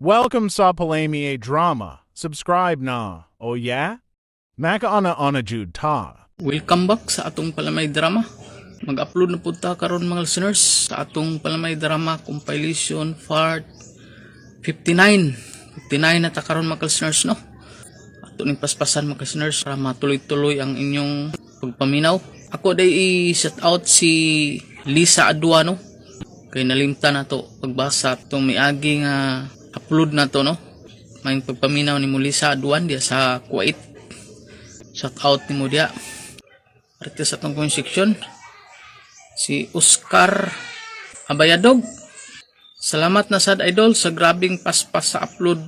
Welcome sa Palamye Drama. Subscribe na. Oh yeah? Makaana ana jud ta. Welcome back sa atong Palamay Drama. Mag-upload na pud ta karon, mga listeners, sa atong Palamay Drama compilation part 59. 59 na ta karon, mga listeners, no. Ato ning paspasan, mga listeners, para matuloy-tuloy ang inyong pagpaminaw. Ako day i-shout out si Lisa Aduano kay nalimtan na to pagbasa itong miagi nga upload na to, no. May pagpaminaw ni mo, Lisa Aduan, diya sa Kuwait. Shout out nimo diya. Arte sa atong comment section. Si Oscar Abayadog. "Salamat na sad, idol, sa grabing paspas sa upload.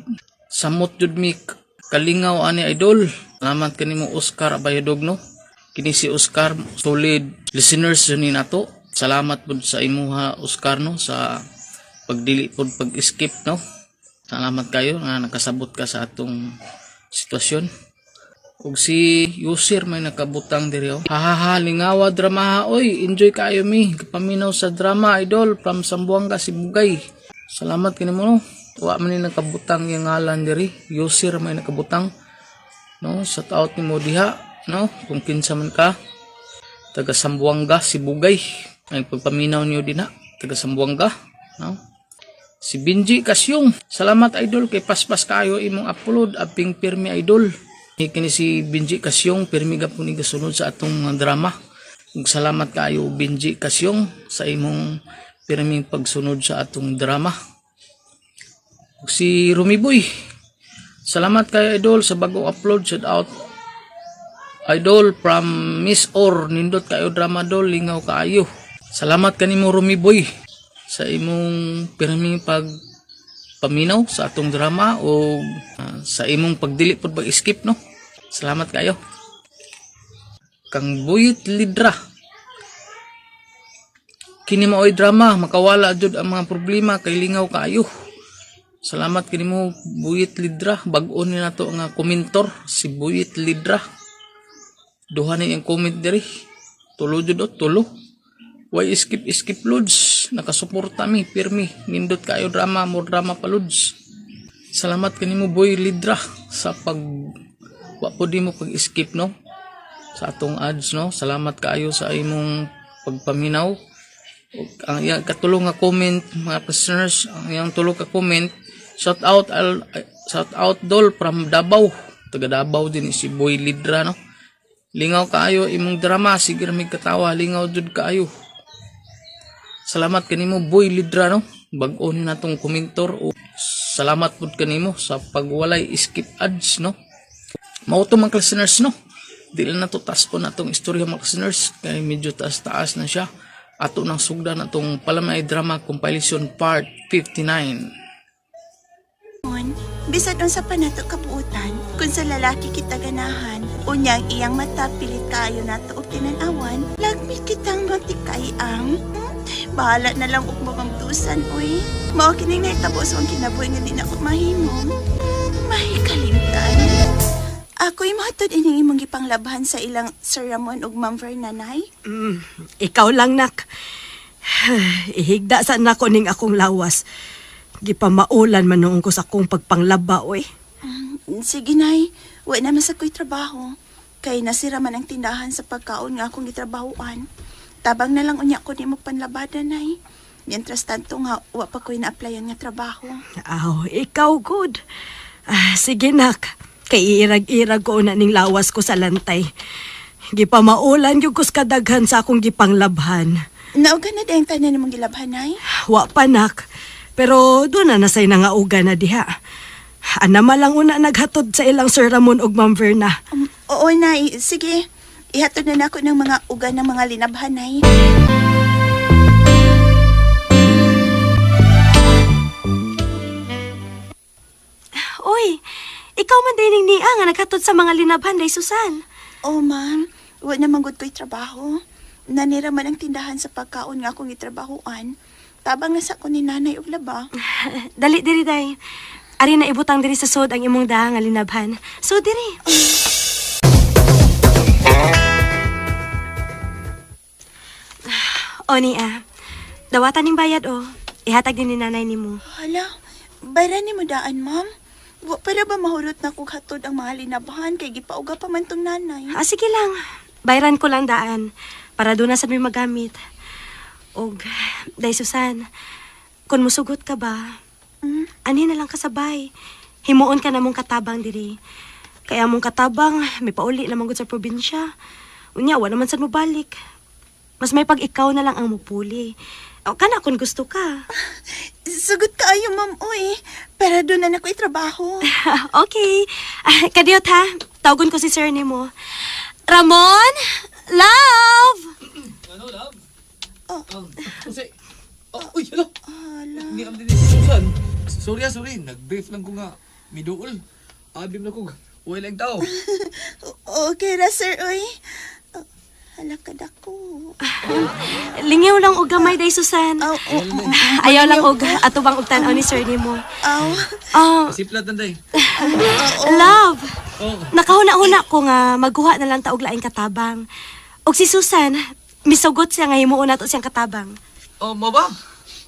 Samot jud mi kalingaw ani, idol." Salamat kanimo, Oscar Abayadog, no. Kini si Oscar, solid listeners jud ni nato. Salamat pud sa imuha, Oscar, no, sa pagdili pud pag-skip, no. Salamat kayo nga nakasabot ka sa atong sitwasyon. Ug si user may nakabutang diri, oh. "Hahaha, lingawa drama oy, enjoy kayo mi. Kapaminaw sa drama, idol, from Zamboanga, Sibugay." Salamat kini mo, no. Wa man ni nakabutang yung ngalan diri. User may nakabutang. No, shout out nimo diha, no, kung kinsa man ka. Taga Zamboanga, Sibugay. Ay pagpaminaw niyo dinha, taga Zamboanga, no. Si Benji Kasyong, "Salamat, idol, kay paspas kayo imong upload, aping pirmi, idol." Kini si Benji Kasyong, pirmi gapon ni gasunod sa atong mga drama. Ug salamat kayo, Benji Kasyong, sa imong pirming pagsunod sa atong drama. Ug si Rumiboy, "Salamat kayo, idol, sa bagong upload. Shout out, idol, from Miss Or. Nindot kayo drama dol, lingaw kaayo." Salamat kanimo, Rumiboy, sa imong pirming pag paminaw sa atong drama o sa imong pagdili pod pag-skip, no. Salamat kayo. Kang Buyit Lidra. "Kini maoy drama, makawala jud ang mga problema kay lingaw kaayo." Salamat kanimo, Buyit Lidra. Bag-o ni nato nga komentor si Buyit Lidra. Duha ni ang comment diri. Tulo jud o, tulo. "Why skip skip, lods? Nakasuporta mi pirmi. Nindot kayo drama, more drama pa, lods." Salamat kanimo, Boy Lidra, sa pag wa po di mo pag skip, no, sa atong ads, no. Salamat kaayo sa imong pagpaminaw. Ug ang iyang katulo nga comment, mga listeners, ang iyang tulo ka comment, "Shout out al, shout out dol from Davao." Taga Davao din si Boy Lidra, no. "Lingaw kaayo imong drama, sige ra mig katawa, lingaw jud kaayo." Salamat kanimo, Boy Lidra, no. Bag-o ni natong komentor o salamat pud kanimo sa pagwalay skip ads, no. Mao to, mga listeners, no. Di lang nato taas-on atong istorya, mga listeners, kay medyo taas-taas na siya. Ato nang sugdan atong Palamay Drama Compilation Part 59. Bisan unsa pa nato kabuutan, kung sa lalaki kita ganahan, unyang iyang mata pilit kaayo nato og tinan-awan, lagmit kitang matikay ang bahala na lang og mamamdusan, oy. Mao kining nahitabo sa akong kinabuhi nga di na ko mahimo mahikalimtan. Ako'y mahatod ining imong gipanglabhan sa ilang Sir Ramon ug Ma'am Verna, Nay. Ikaw lang, nak. Ihigda sa nako ning akong lawas. Gipamaulan man noon ko sa akong pagpanglaba, oy. Sige, Nay. Wa naman sa ko'y trabaho. Kay nasira man ang tindahan sa pagkaon nga akong gitrabahoan. Tabang na lang unya ko nimo panlabada, Nay. Mientras tanto nga, wa pa ko'y na-applyan nga trabaho. Aw, ikaw good. Ah, sige, nak. Kay iirag-irag ko na ning lawas ko sa lantay. Gipamaulan gyud ko sa kadaghan sa akong gipanglabhan. Nauga na dayang tanan nimong gilabhan, Nay? Wa pa, nak. Pero doon na nasay nangauga na diha. Ana lang una naghatod sa ilang Sir Ramon ug Ma'am Verna. Oo, Nay. Sige. Ihatod na nako ng mga uga ng mga linabhan, Nay. Oy, ikaw man dining niya nga naghatod sa mga linabhan day, Susan. Oh, ma'am. Wa na manggod ko'y trabaho. Nanira man ang tindahan sa pagkaon nga akong gitrabahoan. Tabang na sa ko ni nanay og laba. Dali diri, day. Ari na ibutang diri sa sod ang imong daha nga linabhan. So diri. O niya. Dawatan ning bayad o. Ihatag din ni nanay nimo. Hala, Bayran ni mo daan, ma'am. Wa para ba mahurot na kog hatod ang mga linabahan kay gipauga pa man tong nanay. Ah, sige lang. Bayran ko lang daan. Para doon na sa may magamit. Og, Day Susan, kung musugot ka ba, ani na lang kasabay. Himuon ka na mong katabang diri. Kaya mong katabang, may pauli naman gud sa probinsya. Unya, wa naman sad mo balik. Mas may pag ikaw na lang ang mupuli. O, kana kung gusto ka. Sugot kaayo, ma'am, oy. Para doon na nako trabaho. Okay. Ah, kadiyot ha. Tawagon ko si sir nimo. Ramon? Love! Ano, love? Oh. Jose. Oh, uy, hello. Hala. Hindi kami din si Susan. Sorry ah, sorry. Nag-brief lang ko nga. Miduol. Abim na ko. Uwi lang tao. Okay ra, sir, oy. Oh, hala ka dako. Lingaw lang og gamay day Susan. Aw, oh, oh, Ayaw lang og atubang og tan-aw ni sir nimo. aw. Ah, Pasiplat nanday. love. Oh. Nakahuna-huna ko nga magguha na lang ta og laing katabang. Og si Susan, misugot siya nga himuon nato siyang katabang. Oh, mo ba?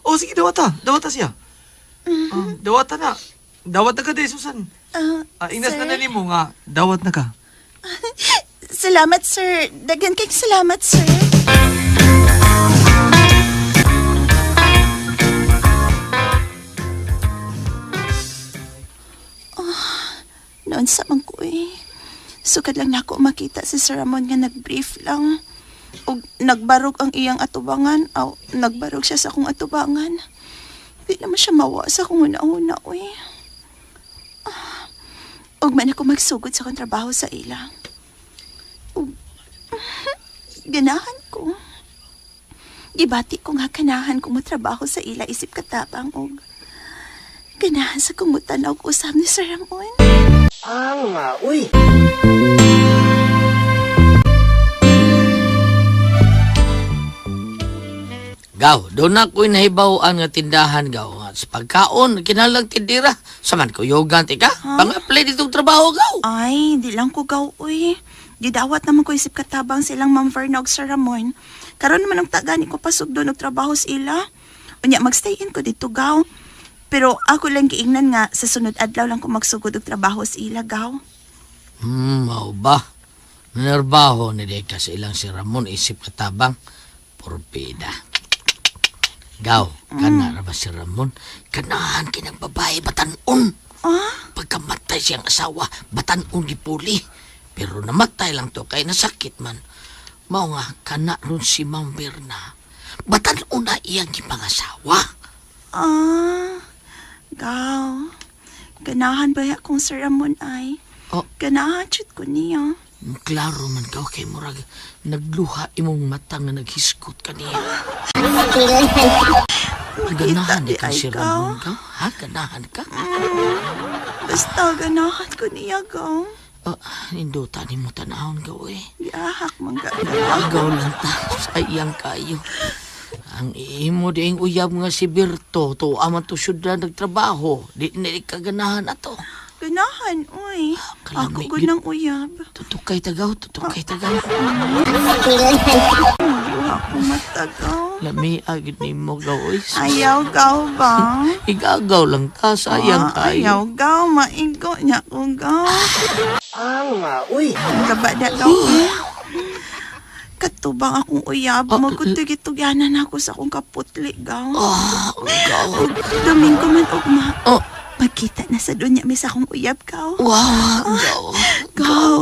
Oh, sige, dawata. Dawata siya. Ah, dawata na. Dawat na ka day, Susan. Ah, Ah, inas sir. na na nimo nga. Dawat na ka. Salamat, sir. Daghan kay salamat, sir. Oh, noon sa man ko eh. Sukad lang nako makita si Sir Ramon nga nag-brief lang. Og nagbarog ang iyang atubangan. Aw, nagbarog siya sa akong atubangan. Di naman siya mawa sa akong una-una, uy. Ah, ug man ako magsugod sa akong trabaho sa ila. Ganahan ko. Gibati ko nga ganahan ko motrabaho sa ila isip katabang og ganahan sa kong mutanaw og usab ni Sir Ramon. Gaw, doon na ko'y nahibawan nga tindahan, gaw. Nga sa pagkaon, kinalang tindira. Saman ko, yogan, tika. Pang-apply ditong trabaho, gaw. Ay, di lang ko gaw uy. Gidawat naman ko isip katabang silang Ma'am Verna og Sir Ramon. Karon naman ang tagani ko pasugdon og trabaho sa ila. Unya magstay in ko dito gaw. Pero ako lang giingnan nga sa sunod adlaw lang ko magsugod og trabaho sa ila gaw. Mao ba? Nanerbaho ni Deka sa ilang si Ramon isip katabang. Porpida. Gaw, kana ra ba si Ramon? Kanahan kinang babae batanon. Ah, Pagkamatay siyang asawa, batanon gipuli. Pero namatay lang to kay nasakit man. Mao nga kana ron si Ma'am Berna. Batanon na iyang gipangasawa. ah. Gaw. Ganahan ba akong Sir Ramon ay? Oh. Ganahan jud ko niya. Klaro man ka, okay, murag nagluha imong mata nga naghiskot kaniya. Makita Ganahan di ka ay si gaw. Ramon ka? Ha? Ganahan ka? Basta ganahan ko niya gaw. Ah, ninduta ni mo tanahon ka, eh. Giahak man ka. Agaw lang ta, sayang kayo. Ang imo diing uyab nga si Berto, to aman to syudad nagtrabaho. Di na kaganahan ato. Ganahan, uy. Kalami Ako gud gyud. ng uyab. Tutukay tagaw, tutukay tagaw. Maluha ko matagaw. Lami agad ni mo gaw, oy. Ayaw gaw ba? Igagaw lang ta, sayang Ah, kayo. Ayaw gaw, maigo niya ko gaw. Uy. Ang gaba na gaw. eh. Katubang akong uyab, Ah, magutugitugyanan ako sa akong kaputli gaw. Ah, gaw. Ug Domingo man ugma. Oh. Magkita na sa dunya mi sa akong uyab gaw. Wow, gaw. Gaw.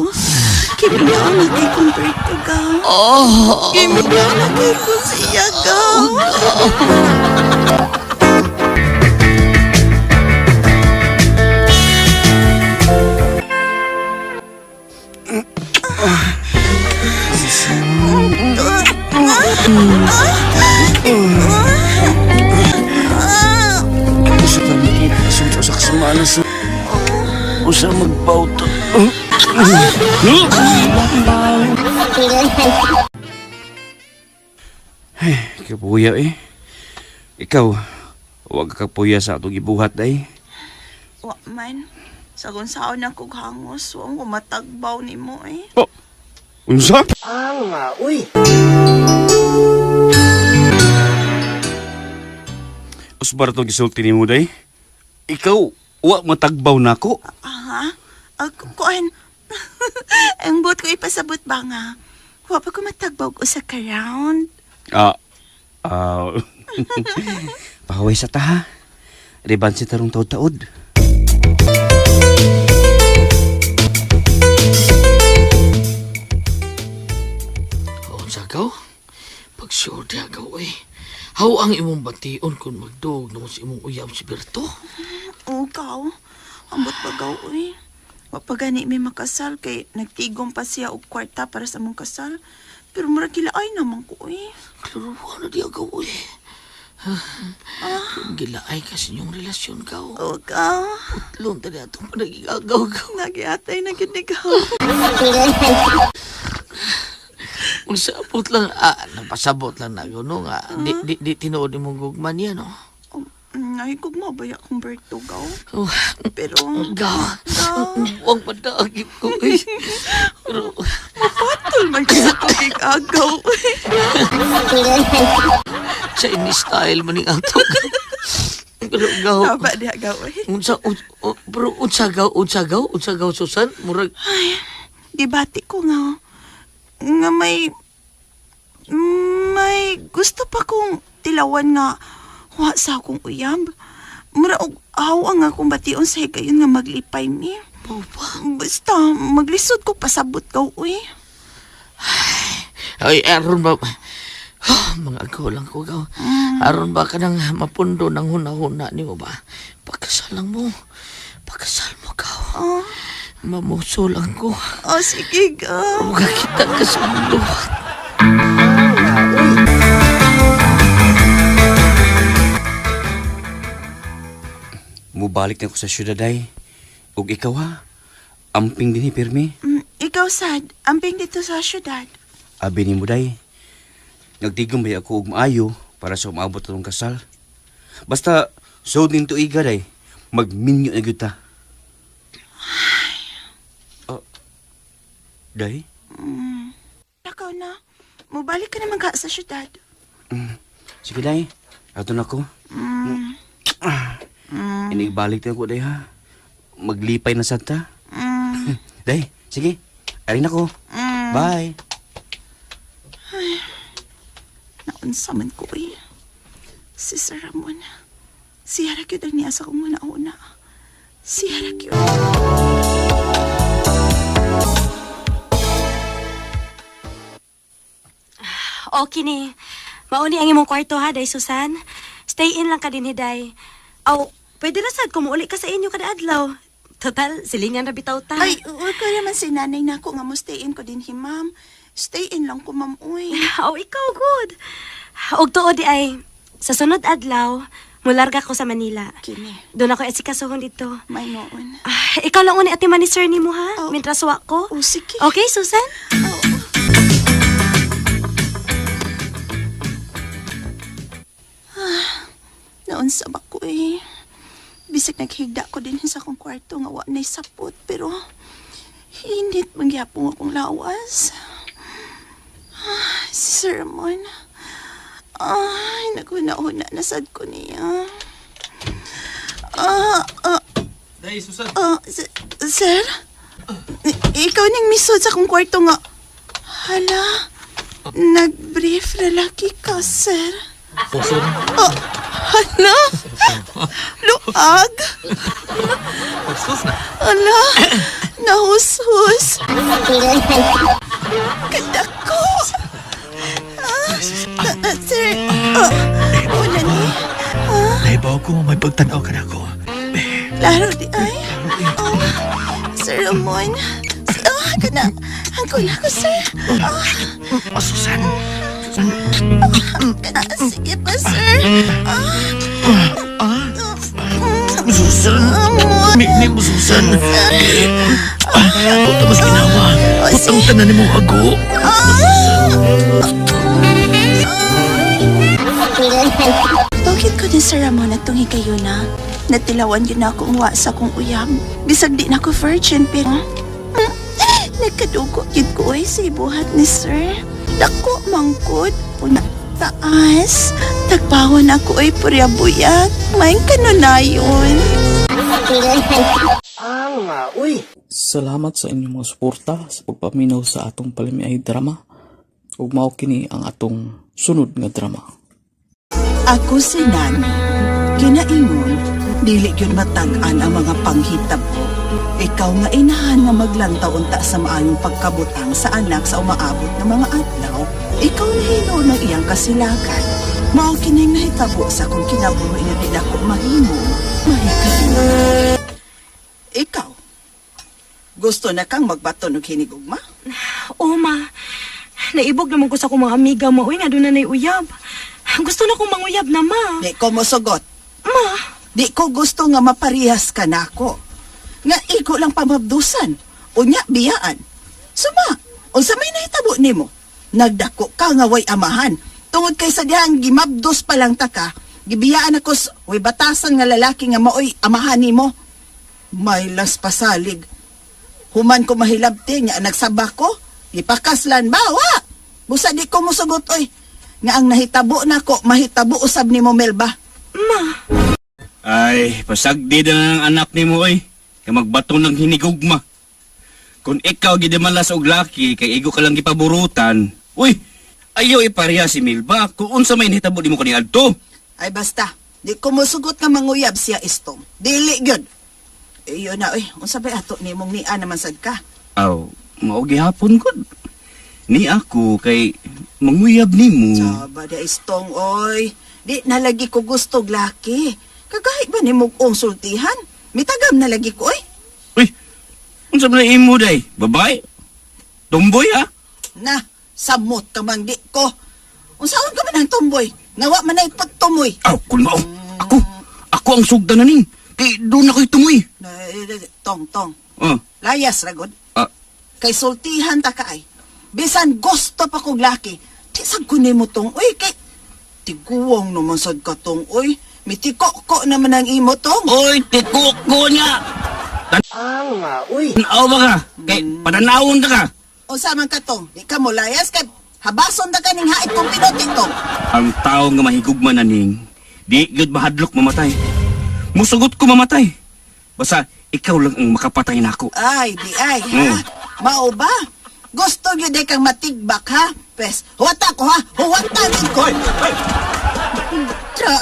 Kiminaw na kay Kumberto gaw. Oh, Kiminaw na kay ko siya gaw. Usa ka makita sa usa ka semana sa usa magbawto. Ay, kapuya eh. Ikaw, huwag ka kapuya sa atong gibuhat ay. Wa man. Sa kung saan na kog hangos, wa ko matagbaw nimo eh. Oh, unsa? Ang nga, uy. Usbar itong gisulti ni mo, day. Ikaw, wa matagbaw nako. Aha. Kuan. Ang buot ko ipasabot ba nga? Wa pa ko matagbaw og usa ka round. Ah, ah. Pahaway sa ta ha. Riban si tarong taod-taod. Unsa gaw? Pag sure diha gaw eh. How ang imong bation kung magdug no sa imong uyab si Berto? O gaw. Ambot pa gaw uy. Wa pa gani may makasal kay nagtigom pa siya og kwarta para sa among kasal. Pero murag gilaay naman ko uy. Klaro na diha gaw eh. Kung gilaay ka sa inyong relasyon gaw. O gaw. Putlong tani atong panagigagaw gaw. Nagiatay na gid ni gaw. Magsabot lang, napasabot lang na no nga. Di tinuod imong gugma niya no. Oh, ay gugma ba ya akong Berto gaw? Oh, Pero gaw. gaw. Huwag padagip ko eh. Pero Mapatol man ka sa tubig agaw. Chinese style man ning ato. Pero gaw. Tama diha gaw eh. Unsa pero unsa gaw Susan murag Ay, gibati ko nga. Nga may gusto pa kong tilawan nga wa sa akong uyab. Mura og aw ang akong bation sa higayon nga maglipay mi. mao ba? Basta maglisod ko pasabot ka uy. Ay aron ba mga agaw lang ko gaw. Aron ba ka nang mapundo ng huna-huna nimo ba? Pagkasal lang mo. Pagkasal mo gaw. Oh, Mamuso lang ko. oh sige gaw. Makakita ka sa mundo. Mubalik na ko sa syudad ay. Ug ikaw ha. Amping din pirmi. Ikaw sad, amping dito sa syudad. Abi ni mo day. Nagtigom bay ako og maayo para sa umaabot atong kasal. Basta sud ning tuiga day. Magminyo na gyud ta. Oh, day? Nakaw na. Mubalik ka naman ka sa syudad. Sige day. Ato na ko. Inigbalik na ko day ha. Maglipay na sad ta. Day, sige. Ari na ko. Bye. Naunsa man ko eh. Si Sir Ramon. Siya ra gyud ang niya sa akong una-una. Siya ra gyud. Okay ni. Mauni ang imong kwarto ha, Day Susan. Stay in lang ka din, Hiday. Aw, pwede ra sad kung muuli ka sa inyo kada adlaw. Total, silingan ra bitaw ta. Ay, uy ko naman si nanay na ako nga mo stay in ko din hi ma'am. Stay in lang ko ma'am uy. Aw, ikaw good. Og tuod di ay, sa sunod adlaw, mularga ko sa Manila. Kini, Doon ako esikasuhon dito. may noon. Ah, ikaw lang uni ati man ni sir nimo ha, Oh. mintras wa ko. Oh, sige. Okay, Susan? Oh. Naunsa ba ko eh. Bisag naghigda ko din sa akong kwarto nga wa na'y sapot pero init mangyapong akong lawas. Si Sir Ramon. Ay, naghuna-huna na sad ko niya. Ah, ah, Day, Susan. ah, sir? Ikaw ning misod sa akong kwarto nga. Hala, nag-brief lalaki ka, sir. Susan. Ah, hala? Luag? Sus na. Hala, nahushus. Kadako. Ah, ah, sir, wala ni. Naibaw ko may pagtanaw ka na ako. Klaro di ay. Oh, Sir Ramon. Kana. Ang na ko, sir. Oh, Susan. Kana, sige pa, sir. Ah? Susan. Amor. Mi mo, Susan. Puta mas ginawa. Putang tanan ni mo ago. Bakit ko din, Sir Ramon, atong higayuna? Natilawan yun ako ang wa sa akong uyab. Bisag di na ko virgin, pero nagkadugo yun ko ay sa ibuhat ni Sir. Dako, mangkod, puna taas. Tagpawon ako ay puryabuyag. May kanunayon. Salamat sa inyong mga suporta sa pagpaminaw sa atong palamiay drama. Ug mao kini ang atong sunod nga drama. Ako si Nani. Kinaingon, dili gyud matag-an ang mga panghitabo. Ikaw nga inahan nga maglantaw unta sa maayong pagkabutang sa anak sa umaabot nga mga adlaw, ikaw na hinuon ang iyang kasilagan. Mao kining nahitabo sa akong kinabuhi nga di nako mahimo, mahikabuhi. Ikaw, gusto na kang magbaton og hinigugma? Oo, ma. Naibog naman ko sa akong mga amiga mo. Uy, nga doon na uyab. Gusto na kong manguyab na, ma. Di ko mosugot. Ma, Di ko gusto nga maparehas ka nako. Nga igo lang pamabdusan. Unya biyaan. Suma, unsa may nahitabo nimo? Nagdako ka nga way amahan. Tungod kay sa dihang gimabdos pa lang ta ka, gibiyaan ako sa way batasan nga lalaki nga maoy amahan nimo. May las pasalig. Human ko mahilabti nga nagsaba ko, gipakaslan ba wa? Busa di ko mosugot oy. Nga ang nahitabo nako, mahitabo usab nimo Melba. ma. Ay, pasagdi na lang ang anak nimo oy. Kay magbato ng hinigugma. Kung ikaw gidamalas og laki kay igo ka lang gipaburutan. Uy, ayaw ipareha si Milba kung unsa may nahitabo nimo kaniadto. Ay basta, di ko mosugot nga manguyab siya istong. Dili gyud. Iyo na oy, unsa bay ato nimong nia naman sad ka? Aw, mao gihapon gud. Ni ako kay manguyab nimo. Saba da istong oy. Di na lagi ko gusto og laki. Kagahi ba nimo og sultihan? Mitagam na lagi ko oy. Uy, unsa man imo day? Babae? Tomboy ha? Na, samot ka man di ko. Unsaon ka man ang tumboy? Ngawa man ay pagtumoy. Aw, kun mao. Ako, ako ang sugdan na ning. Kay doon ako'y tumoy. Na, eh, Tong, tong. Oh, Layas ragod. ah, Kay sultihan ta ka ay. Bisan gusto pa kog laki. Di sad ko nimo tong oy kay tiguwang naman sad ka tong oy. Mitiko ko naman ang imo tong. Oy, tiko ko niya. Tanaw ba ka? Kay padanawon ta ka. Unsa man ka tong? Di ka mo layas kay habason ta kaning hait kong pinuti tong. Ang tao nga mahigugma na ning, di gyud mahadlok mamatay. Musugot ko mamatay. Basta ikaw lang ang makapatay nako. Ay, di ay ha. Mao ba? Gusto gyud ay kang matigbak ha? Pes, huwata ko ha. Huwata gid ko. Tra.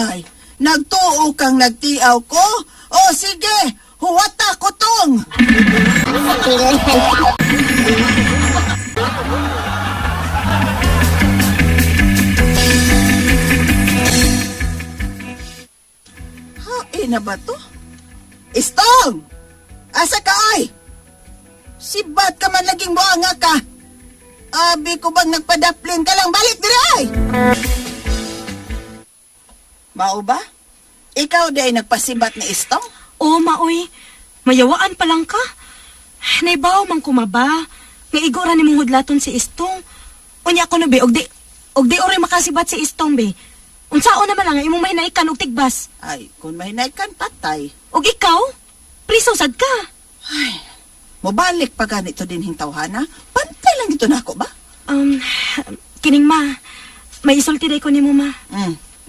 Ay, nagtuo kang nagtiaw ko? O sige, huwata ko tong. Hain na ba to? Istong! Asa ka ay? Sibat ka man laging buanga ka. Abi ko bang nagpadaplin ka lang balik dire ay? Mao ba? Ikaw di ay nagpasibat ni Istong? Oo, ma, uy. Mayawaan pa lang ka. Naibaw man kumaba. Nga igora ni mong hudlaton si Istong. Unya ko no, be. Og di oray makasibat si Istong, be. Unsaon naman lang ang imong mahinaikan og tigbas. Ay, kung mahinay kan patay. Og ikaw, priso sad ka. Ay, mobalik pa ganito din hingtawhana. Pantay lang ito nako ba? Kining ma, may isulti day ko nimo ma.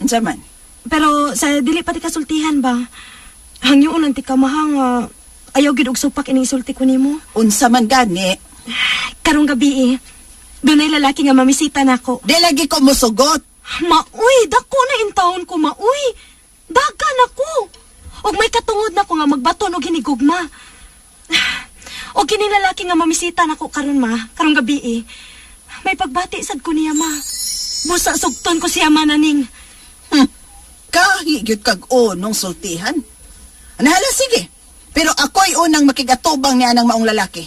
Unsa man? Pero sa dili pa ti kasultihan ba? Hangyoon lang ti ka mahang ayaw gid og supak ining isulti ko nimo. Unsa man gani? Karong gabi eh. Dunay lalaki nga mamisita nako. Di lagi ko mosugot. Maoy, dako na in taon ko maoy. Daga nako. Og may katungod nako nga magbaton og hinigugma. Og kini lalaki nga mamisita nako karon ma, karong gabi eh. May pagbati sad ko niya ma. Busa sugton ko siya mananing. Kahi gyud kag unong sultihan. Nahala sige. Pero ako'y unang makigatubang niya ng maong lalaki.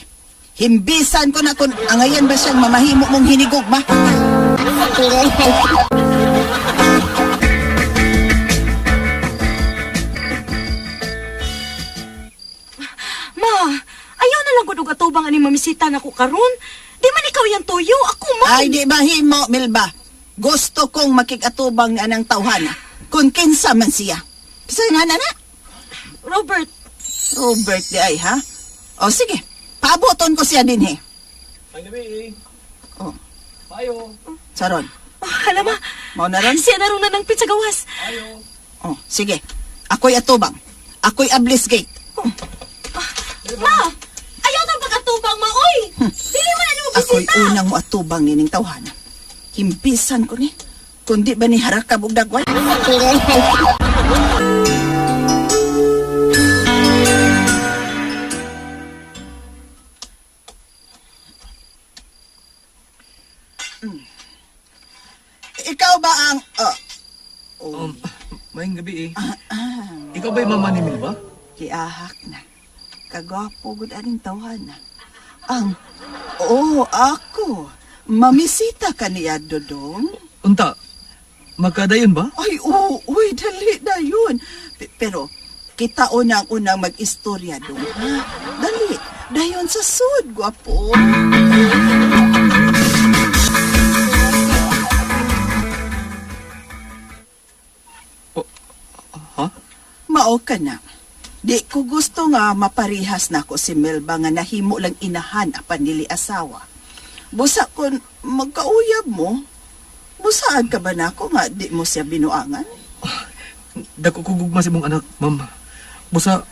Himbisan ko na kung angayan ba siyang mamahimo mong hinigugma. Ma, ayaw na lang gud og atubang ani mamisita nako karon. Di man ikaw yang tuyo, ako man. Ay, di mahimo, Milba. Gusto kong makigatubang niya ng tawhana. Kung kinsa man siya. Kasi nga na na. Robert, Robert di ay, ha? O sige, paaboton ko siya din, he. Oh. Saron, oh, alam ma, mao na ron? siya na ron na ng pizza gawas. Oh, sige. Ako'y atubang. Ako'y ablis gate. Ma! Ayaw tang pag-atubang, ma, oy! Dili man na mo Ako'y bisita! unang moatubang nining tawhana. Himpisan ko ni. Kundi ba ni harakab og dagway? Ikaw ba ang... ah, Maayong gabi eh. Ikaw ba'y mama ni Milba? Giahak na. Kagwapo gud aning tawhana. Ang Oh, ako. Mamisita ka niya, Dodong. Unta, magkadayon ba? Ay, oo, uy, dali na yun. Pero, kita una ang unang mag-istorya dong, ha? Dali, dayon sa sud, gwapo. Ha? Mao ka na. Di ko gusto nga maparihas na ko si Melba nga nahimo lang inahan apan nili asawa. Busa kon magkauyab mo, busaan ka ba nako nga di mo siya binuangan? Dako ko gugma sa imong anak, ma'am. Busa,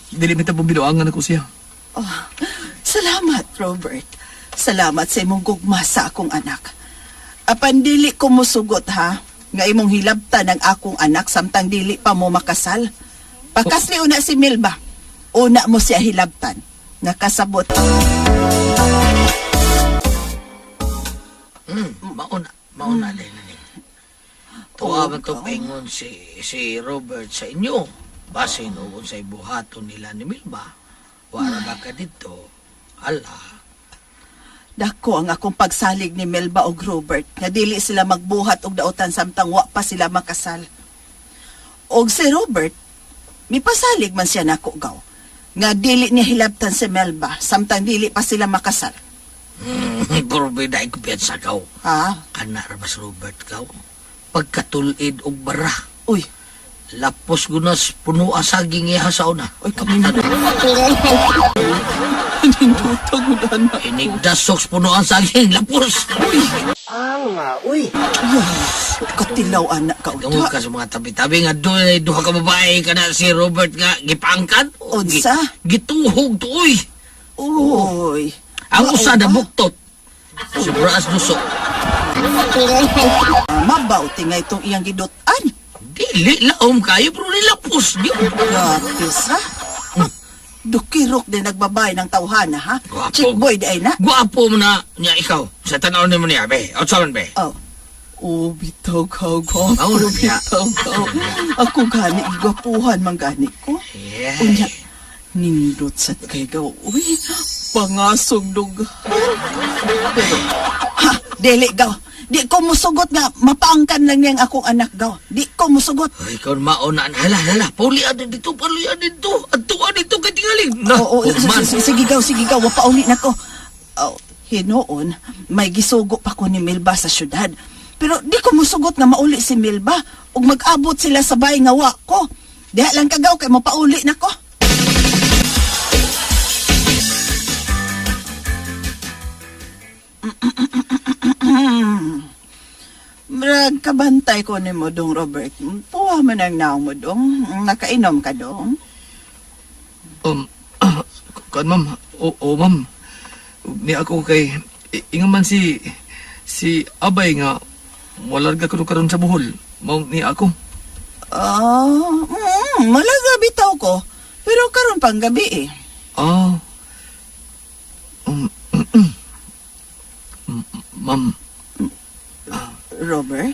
dili mi tabong binuangan ako siya. Oh, salamat, Robert. Salamat sa imong gugma sa akong anak. Apan dili ko musugot ha, nga imong hilabtan ang akong anak samtang dili pa mo makasal. Pakasli una si Milba. Una mo siya hilabtan. Nakasabot. Mauna, mauna din na ni. Tuwa man to paingon si Robert sa inyo. Basin o kung sa buhaton nila ni Milba. Wala ba ka dito? Ala. Dako ang akong pagsalig ni Melba og Robert nga dili sila magbuhat og daotan samtang wa pa sila makasal. Og si Robert, mipasalig man siya nako gaw nga dili niya hilabtan si Melba samtang dili pa sila makasal. Puro bida kumpiyansa kaw. Ha? Kana ra ba si Robert kaw? Pagkatulid og bara. Uy, Lapos gunas puno ang saging iha sa una. uy kami na. Nindutag mo na. Inigdasok puno ang saging. Lapos! Katilaw anak ka Tungod uta. ka sa mga tabi-tabi nga doon ay duha ka babae ka na si Robert nga gipangkat. Unsa? Gituhog to uy. Uy. Ang Mao usa na ba? buktot. Sobra as duso. Mabaw tinga itong iyang gidutan. Dili laom kayo pero nilapos. Di Gratis ha? Dukirok din nagbabay ng tawhana ha? Gwapo. Chick boy di ay na. Guwapo mo na niya ikaw. Sa tanaw ni mo niya, be. Outsa man, be. Oh. Oh, bitaw ka, gwapo, Mao na niya. bitaw ka. Ako gani, gwapuhan man gani ko. Yeah. Unya, nindot sa kay gaw. Uy, pangasog dughan. Pero, ha, dili gaw. Di ko musugot nga, mapaangkan lang niyang akong anak gaw. Di ko musugot. Ay, ikaw mauna. Hala, hala. Paulian din dito, paulian dito. Adtuan dito kay tingaling. Na, Oo, man. sige gaw, sige gaw, wapauli na ko. Oh, hinoon, may gisugo pa ko ni Milba sa syudad. Pero di ko musugot nga mauli si Milba ug mag-abot sila sa bay nga wa ko. Diha lang kagaw kay mapauli na ko. Brag, kabantay ko ni mo dong, Robert. Puwa man ang naong mo dong. Nakainom ka dong. Kuan ma'am. Oo, ma'am. Ni ako kay ingon man si Abay nga walarga ko karon sa Bohol. Mao ni ako. Ah, malaga bitaw ko. Pero karon pang gabi eh. Ah. Ma'am, Robert?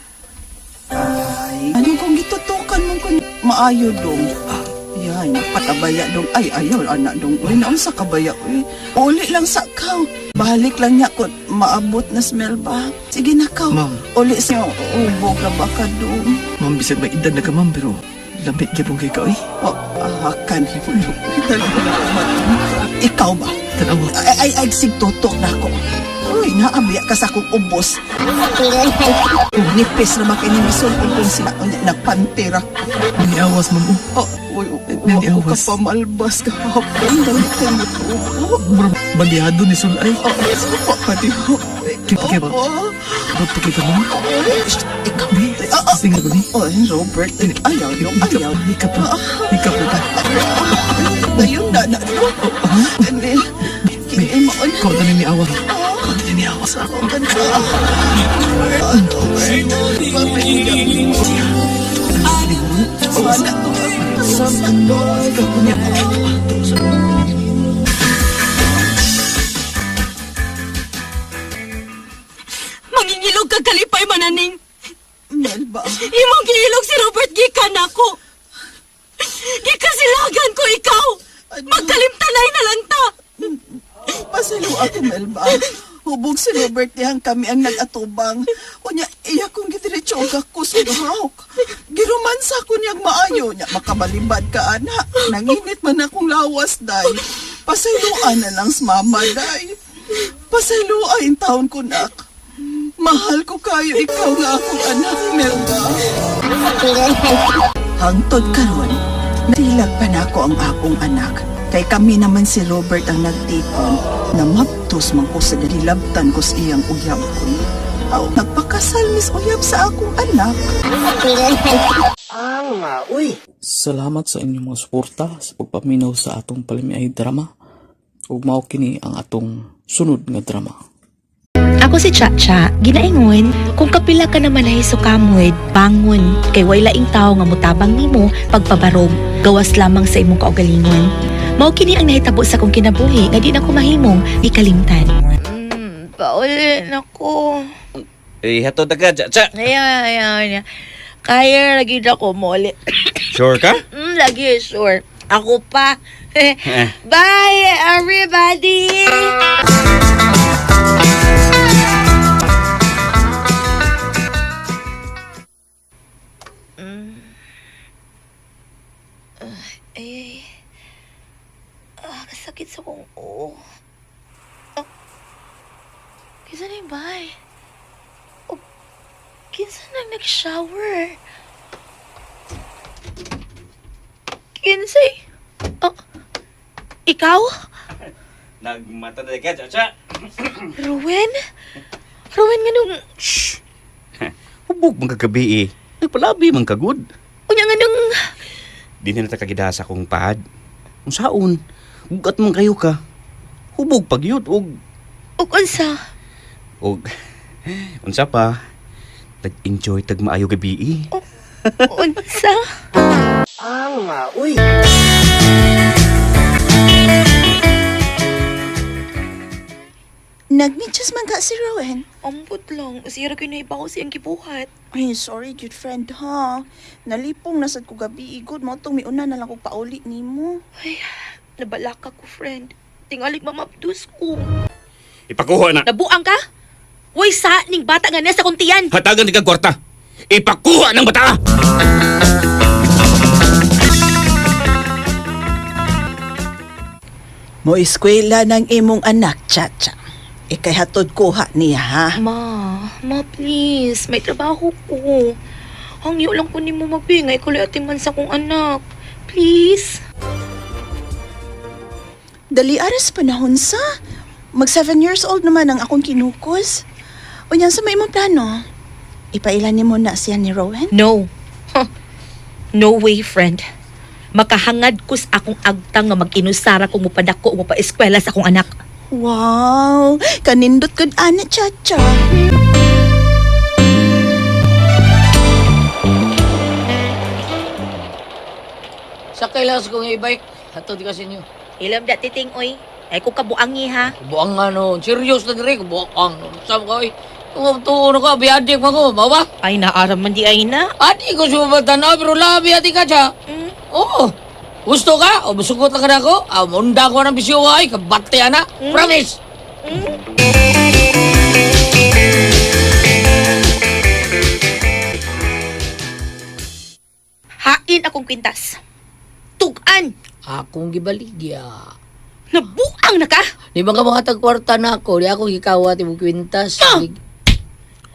Ay, ano kung gitutukan mong kun maayo dong? Yan, patabaya dong. Ay, ayaw, anak dong. Uy, naunsa kabaya, uy. Uli lang sa kaw. Balik lang niya kung maabot na smell ba. Sige na kaw. Ma'am. Uli sa ubo ka ba ka dong? Ma'am bisag may edad na ka ma'am pero lamit gyapon kay ka oy. Oh, ahakan. Talaga na kumatong. Ikaw ba? Tanawa. Ay, ay, ay, sigtutok na ako. Uy, naabiya ka sa akong ubos. Nipis na makinimisul kung sila. Unya, nagpantira. Niawas ma'am. Oh. Oh, uy, uy, Nani ako ka awas. pamalbas kahapon. Dali ka mo tubo. Murag bandihado ni Sulay. Oh, supa ka di ho. Kaya ba? Oh, Ba't pa kita ma'am? ay, shh, ikaw. Di, Ah, ah. singa ko ni. Oy, Robert, ayaw, ayaw, ayaw. Hikap, hikap, hikap. Ayun na na. Kani, kini mo na. Kwarta ni awa. Kwarta ni awa sa ako. Mangingilog ka kalipay mananing. Melba. Imong gihilog si Robert gikan ako. Gikasilagan ko ikaw. Magkalimtanay na lang ta. Pasalo ako, Melba. Hubog si Robert dihang kami ang nag-atubang. Unya, iya kong gidiretso og ako sa hawk. Giromansa ko niyang maayo. Nya, makabalibad ka, ana. Nanginit man akong lawas, day. Pasayloan na lang sa mama, day. Pasayloa in taon ko, nak. Mahal ko kayo, ikaw nga akong anak, Melba. Hangtod karon, natilag pa nako ang akong anak. Kay kami naman si Robert ang nagtipon na maptos man ko sa galilabtan ko sa iyang uyab ko. Aw, nagpakasal mis uyab sa akong anak. Salamat sa inyong mga suporta sa pagpaminaw sa atong palamiay drama. Ug mao kini ang atong sunod nga drama. Ako si Chacha, ginaingon, kung kapila ka naman ay sukamod, bangon, kay way laing tao nga mutabang nimo pagpabarog, gawas lamang sa imong kaugalingon. Mao kini ang nahitabo sa akong kinabuhi nga di na ko mahimong ikalimtan. Pauli na ko. Eh, hatod na ka, Chacha. Ayan, ayan, ayan. Kaya lagi na ko muli. Sure ka? Lagi, sure. Ako pa. Bye, everybody! Ay, ay. Ah, kasakit sa kong oo. Ah, kinsa na yung bay? Oh, kinsa na nag-shower? Kinsay? Oh, ikaw? Nagmata na ka, Chacha. Ruwen? Ruwen, nga nung... Shh! Hubog man kagabi eh. Nagpalabi man kagud. Unya nga nung... Di na nakagidasa kong pad. Unsaon? Ugat man kayo ka. Hubog pag yun. Og, Ug unsa? og, unsa pa? Nag-enjoy tag maayo gabi eh. Unsa? Nagmidyas man ka si Rowan. Ambot lang. Sira ko na iba ko siyang gibuhat. Ay, sorry, good friend, ha? Nalipong nasad ko gabi, igod mo itong miuna na lang kong pauli nimo. Ay, nabalaka ko, friend. Tingalig mamabdus ko. Ipakuha na. Nabuang ka? Uy, sa ning bata nga nasa kuntian. Hatagan di ka kwarta. Ipakuha ng bata! Mo eskwela ng imong anak, Chacha. Ikay hatod kuha niya, ha? Ma, ma please, may trabaho ko. Hangyo lang ko nimo mabingay kuloy atiman sa kong anak. Please. Dali aras panahon sa. Mag 7 years old naman ang akong kinukos. Unya sa may imong plano. Ipailan nimo na siya ni Rowan? No. Huh. No way, friend. Makahangad kus akong agtang nga mag-inusara kung mupadako o mupa-eskwela sa akong anak. Wow! Kanindot gud ana, Chacha. Sakay lang sa kong e-bike. Hatod ka sa inyo. Ilam da titing oy. Ay ko kabuangi ha. Buang nga no. Serious na diri. Buang. Sabi ko, ay. Kung tuon ko, biyadik pa ko. Mao ba? Ay naaram man di ay na. Adi ko sumabatan na, pero labi ati ka siya. Mm. Oo. Gusto ka? O musugot lang ka na ako? Ah, munda ko ng bisyo ay. Kabate ana. Promise! Hain akong kwintas. Tugan. Akong gibaligya. Nabuang na ka. Di ba ka mga tagkwarta na ako? Di ako gikawat imong kwintas. Ah!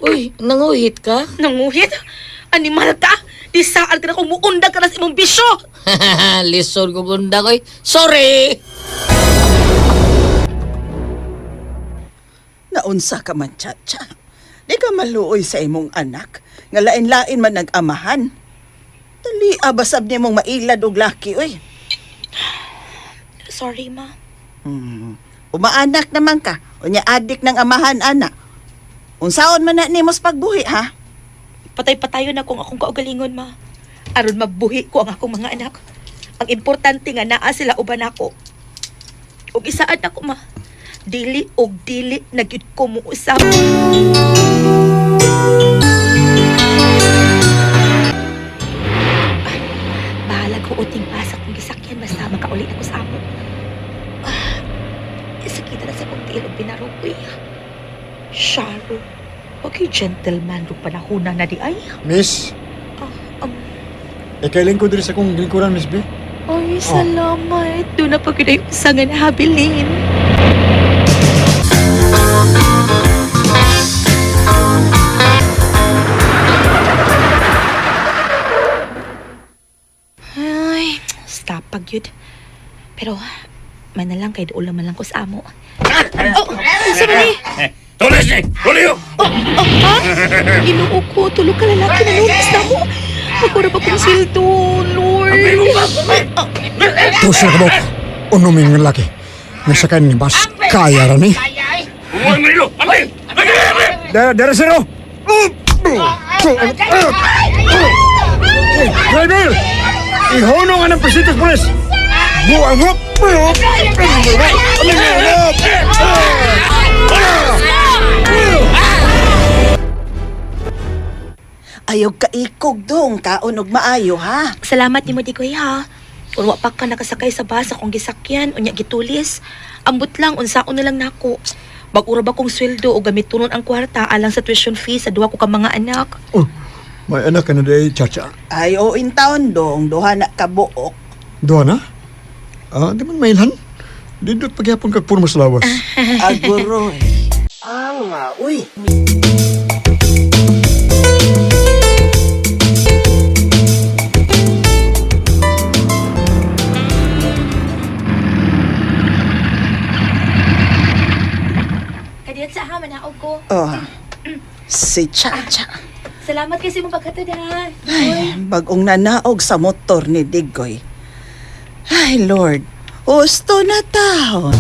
Uy, nanguhit ka? Nanguhit. Animal ka. Di saan ka na kung muundag ka na sa imong bisyo. Lison ko gunda ko. Sorry! Naunsa ka man, Chacha. Di ka maluoy sa imong anak. Nga lain-lain man nag-amahan. Dali, abasab nimong mailad og laki, oy. Sorry, ma. Umaanak naman ka. Unya adik ng amahan ana. Unsaon man na nimo sa pagbuhi ha? Patay-patayo na kung akong kaugalingon, ma. Aron mabuhi ko ang akong mga anak. Ang importante nga naa sila uban ako. Ug isaad ako, ma. Dili og dili na gyud ko muusap. Ah, bahala ko uting pa sa kong gisakyan basta makauli ako sa amo. Ah, sakita na sa kong tiil og binarog, uy. Sharo. Okay, gentleman, rong panahon na di ay. Miss, Ah, ikailing ko diri sa akong lingkuran, Miss B. Ay, salamat. Doon na pag yun ay usangan na habilin. Ay, stop pag yun. Pero, may na lang kay doon man lang ko sa amo. Oh, sa ni? Tulis ni! Tuliyo! Oh, oh, ha? Ginoo ko, tulog ka lalaki na lunas na mo. Magkura pa kong sildo, Lord. Tusa ka bok. Uno may nga laki. Nga sakay ni bas kaya ra ni. Huwag nilo! Amoy! Dere dere sero. Driver! Ihono nga ng presitos pulis! Buang mo! Ayaw kaikog dong kaon og maayo ha. Salamat nimo Digoy ha. Kung wa pa ka nakasakay sa bus akong gisakyan unya gitulis. Ambot lang unsaon na lang nako. Bag-ura ba kong sweldo o gamitunon ang kwarta alang sa tuition fee sa duha ko ka mga anak. Oh, may anak ka na day, Chacha. Ay o in town dong duha na ka buok. Doon na? Ah, di man mailhan. Dindot pagyapon kag purmas lawas. Aguroy. Kadiyot sa ha manaog ko. Oh. Si Chacha. Salamat kasi mo paghatod ha. Ay, bagong nanaog sa motor ni Digoy. Ay, Lord. Husto na taon.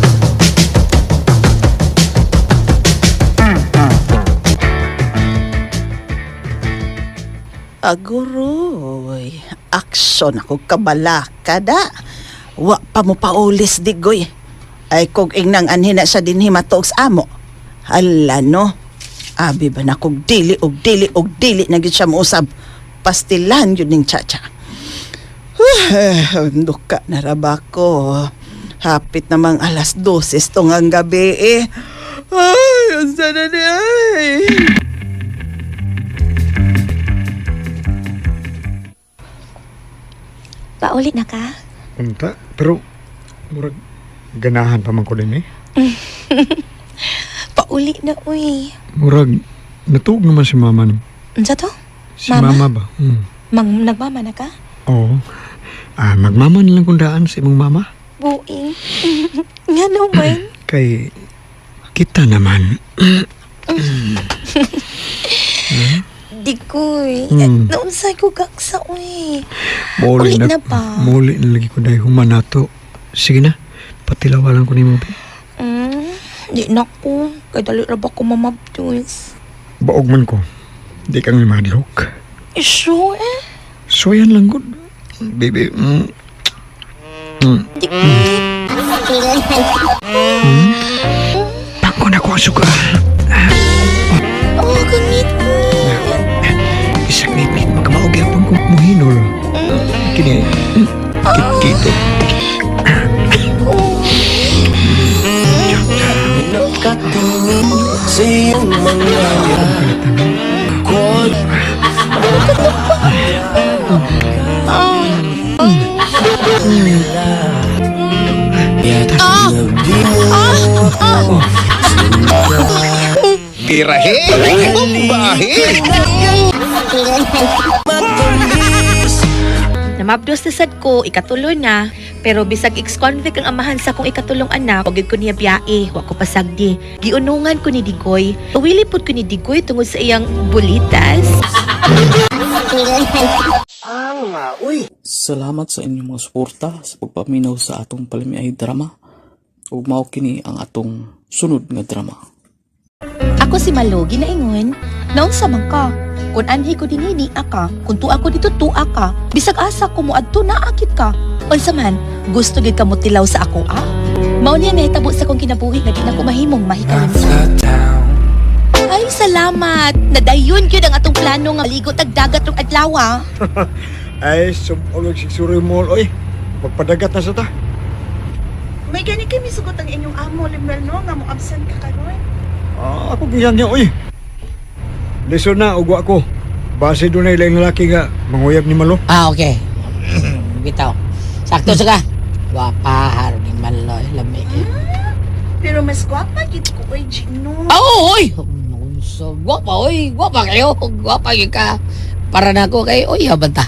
Aguroy, aksyon ako kabalaka da. Wa pa mo paulis, Digoy. Ay, kung ingnang anhin na siya dinhi matuog sa amo. Hala, no. Abi ba na kog dili og dili og dili na gyud siya mousab. Pastilan yun ning Chacha. Duka na ra ba ko. Hapit namang 12:00 tungang gabi eh. Ay, unsa na ni ay. Pauli na ka? Unta, pero murag ganahan pa man ko din eh. Pauli na uy. Murag natuog naman si mama no. Unsa to? Si Mama? mama, ba? Hmm. Mang nagmama na ka? Oo. Ah, magmama na lang kung daan sa imong mama. Buing. Nga naman. Kay kita naman. Digoy. Naunsay ko gaksa uy. Muli Uli na ba? Muli na lagi ko dahil human nato. Sige na, patilawalan ko nimo. Di na ko. Kay dali ra ba ko mamabdos. Baog man ko. Di kang madlok. Sure eh. So yan lang gud. Baby. Digoy. Pangko na ko ang sugar. Oh, kangit. Isang ngit-ngit magkamaog yapon kong muhinol. Kini. Kito. Namabdos na sad ko, ikatulo na. Pero bisag ex-convict ang amahan sa akong ikatulong anak, wag gyud ko niya biyae, wa ko pasagdi. Giunungan ko ni Digoy. Uwili pud ko ni Digoy tungod sa iyang bulitas. nga, uy. Salamat sa inyong mga suporta sa pagpaminaw sa atong palamiay drama. Ug mao kini ang atong sunod nga drama. Ako si Malo, ginaingon, naunsa man ka. Kung anhi ko dinhi aka, kung tuwa ko dito tuwa ka, bisag asa ko moadto naakit ka. Unsa man, gusto gyud ka motilaw sa ako ah? Mao niya nahitabo sa akong kinabuhi nga di na ko mahimong mahikalimutan. Ay, salamat. Nadayon gyud ang atong plano nga maligo tag dagat rong adlaw ah. Ay, sumulog sigsuri mall, oy. Magpadagat na sa ta. May gani kay misugot ang inyong amo, Lemuel, no? Nga mo absent ka karon. Ah, ako giyan niya, oy. Lesson na, ugwa ko. Base doon na ilang lalaki nga, manguyab ni Malo. Ah, okay. Bitaw. Sakto sa ka. Gwapa, haron ni Maloy. Lami. Pero mas gwapa gid ko oy, Gino. Oo, oy! So, gwapa, oy. Gwapa kayo. Gwapa yun ka. Para na ako kay, oy, habanta.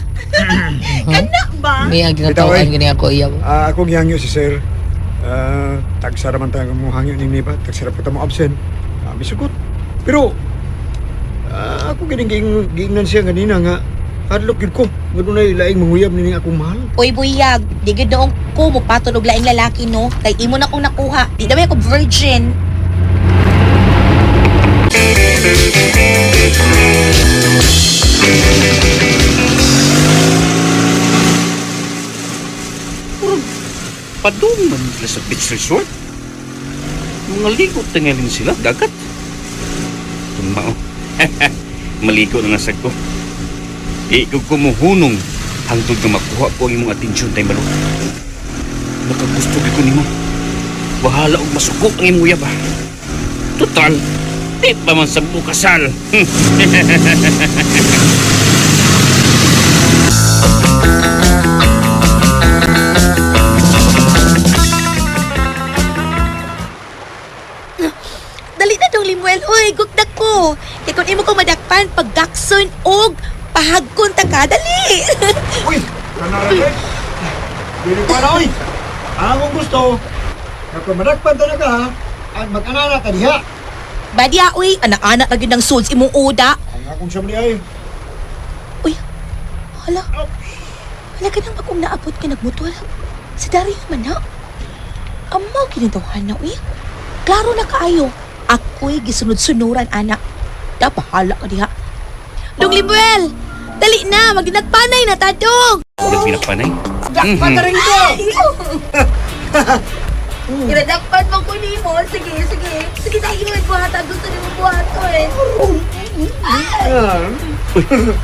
Kana ba? May ang ginatawaan gani ako, iya. Ah, ako gihangyo si sir. Ah, tagsara man tayo mo hangyo ni ba? Tagsara pa ta mo absent. Ah, misugot. Pero ako gining giingnan siya ganina nga hadlok gyud ko. Nga dunay laing manguyab ni ning akong mahal. Uy, buyag, di gyud noong ko mo patulog laing lalaki no. Kay imo na kong nakuha. Di na ako virgin. Padung man sila sa beach resort. Mga ligo tingalin sila, dagat. Tumao. Maligo na nasag ko. Di ko kumuhunong hangtod nga makuha ko ang imong atensyon tay Malo. Nakagusto gyud ko nimo. Bahala og masuko ang imong uyab. Ah. Total, di pa man sa bukasal. Dali na dong Limuel, uy, gugdak ko. Kay kung imo ko madakpan pagdakson og pahagkon ta ka, dali. Uy, kanara eh. Dili pa na oy. Ang akong gusto, nga kung madakpan ta na ka, at mag-anana ka diha. Badya, uy, anak-anak na gyud ng suds imong uda. Ang akong siya ay. Uy, hala. Hala ka nang bagong naabot ka nagmutol. Si Dario man na. Amaw kinitawhan na, uy. Klaro na kaayo. Ako'y gisunod-sunuran, anak. Dapahala ka diha. Dong Limuel, dali na, magdinagpanay na ta, dong. Nagpinakpanay. Dakpan na rin ko! Kinadakpan mo ko nimo. Sige, sige. Sige tayo, buhata. Gusto nimo buhato eh. Uy,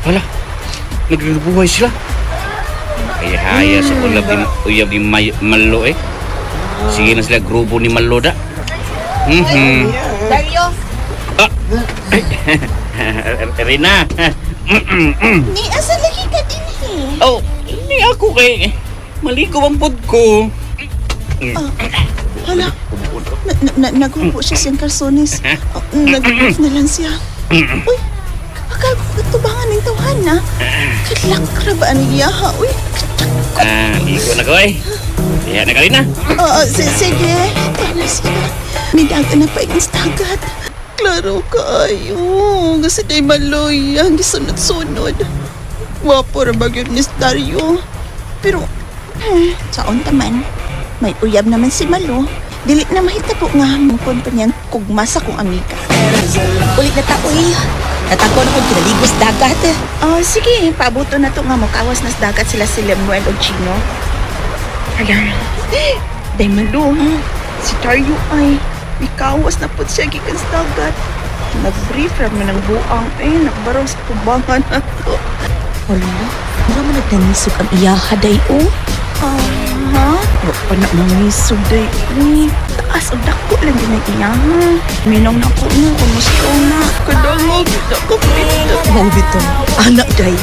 hala. Nagrebuhay sila. Kaya-haya sa ulab ni, uyab ni Malo eh. Sige na sila grupo ni Malo da. Mhm. Dario, Ay, Rina. Ni asa lagi ka dinhi? Oh, hindi ako kay maligo ang pod ko. Hala. Na, na, na, naghupo siya siyang kalsones. Oh, nag-off na lang siya. Uy, kapakal ko katubangan ng tawhana. Kadlakra ba ang iyaha? Uy, Ah, ligo na ko eh. Diha na ka rin na. Oo, sige. Paano siya? Midaga na pa sa dagat. Klaro kaayo. Kasi day maloy ang gisunod-sunod. Wapo ra ba gyud ni Dario. Pero, saon ta man. May uyab naman si Malo. Dili na mahitabo nga mungkon pa niyang kugma sa kong amiga. ulit na ta, uy. Natako na kong kinaligos dagat. Oh, sige, paabuto na to nga mokawas nas dagat sila si Lemuel o Chino. Ayan. Day Malo, si Dario ay mikawas na po siya gikan sa dagat. Nag-brief ra man ang buang eh, nagbarong sa tubangan ato. Hala, wala man nagnanisog ang iyaha, day, oh. Ah, wa pa na mangisog day. Uy, taas og dako lang din ang iya. ha. Minong na ko no, kumusta na. Kadangog, dako pito. Mao bitaw. Anak, day.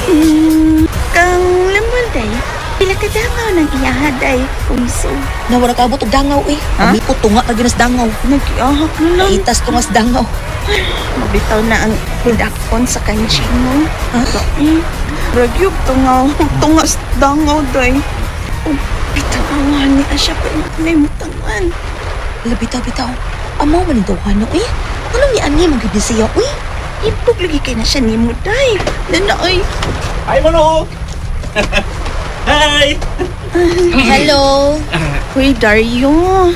Kang Lemuel day, pila ka dangaw ng iyaha day. Kumso. Nawala ka abot og dangaw, eh. Ha? Ami ko tunga ra gyud nas dangaw. Nag-iahak na lang. Itas tungas dangaw. Mabitaw na ang dakon sa kanchino. Ha? Eh, Ragyog tungaw. Tungas dangaw day. Oh, bitangawan ni Asya pa yung mutangan. Hala, bitaw, bitaw. Amaw man ang tawhana, eh. Anong ni ani man gyud ni siya, uy? Ipog lagi kay na siya ni mo day. Nanaay. Ay, Malo! Hi! Hello. Uy, Dario.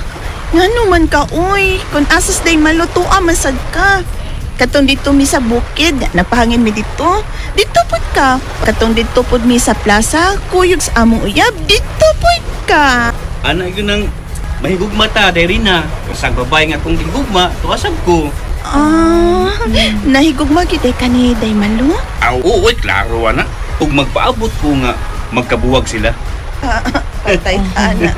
Ngano man ka, uy. Kung asas day maluto masad ka. Katong dito mi sa bukid, napahangin mi dito. Dito pud ka. Katong dito pud mi sa plaza, kuyog sa among uyab, dito pud ka. Ana yun ang mahigugma ta, dahil na. Kasang babae nga akong gigugma, tuwasab ko. Ah, nahigugma gid ka ni Day Malo? Aw, oo, uy, klaro ana. Ug magpaabot ko nga, magkabuwag sila. Patay ka na.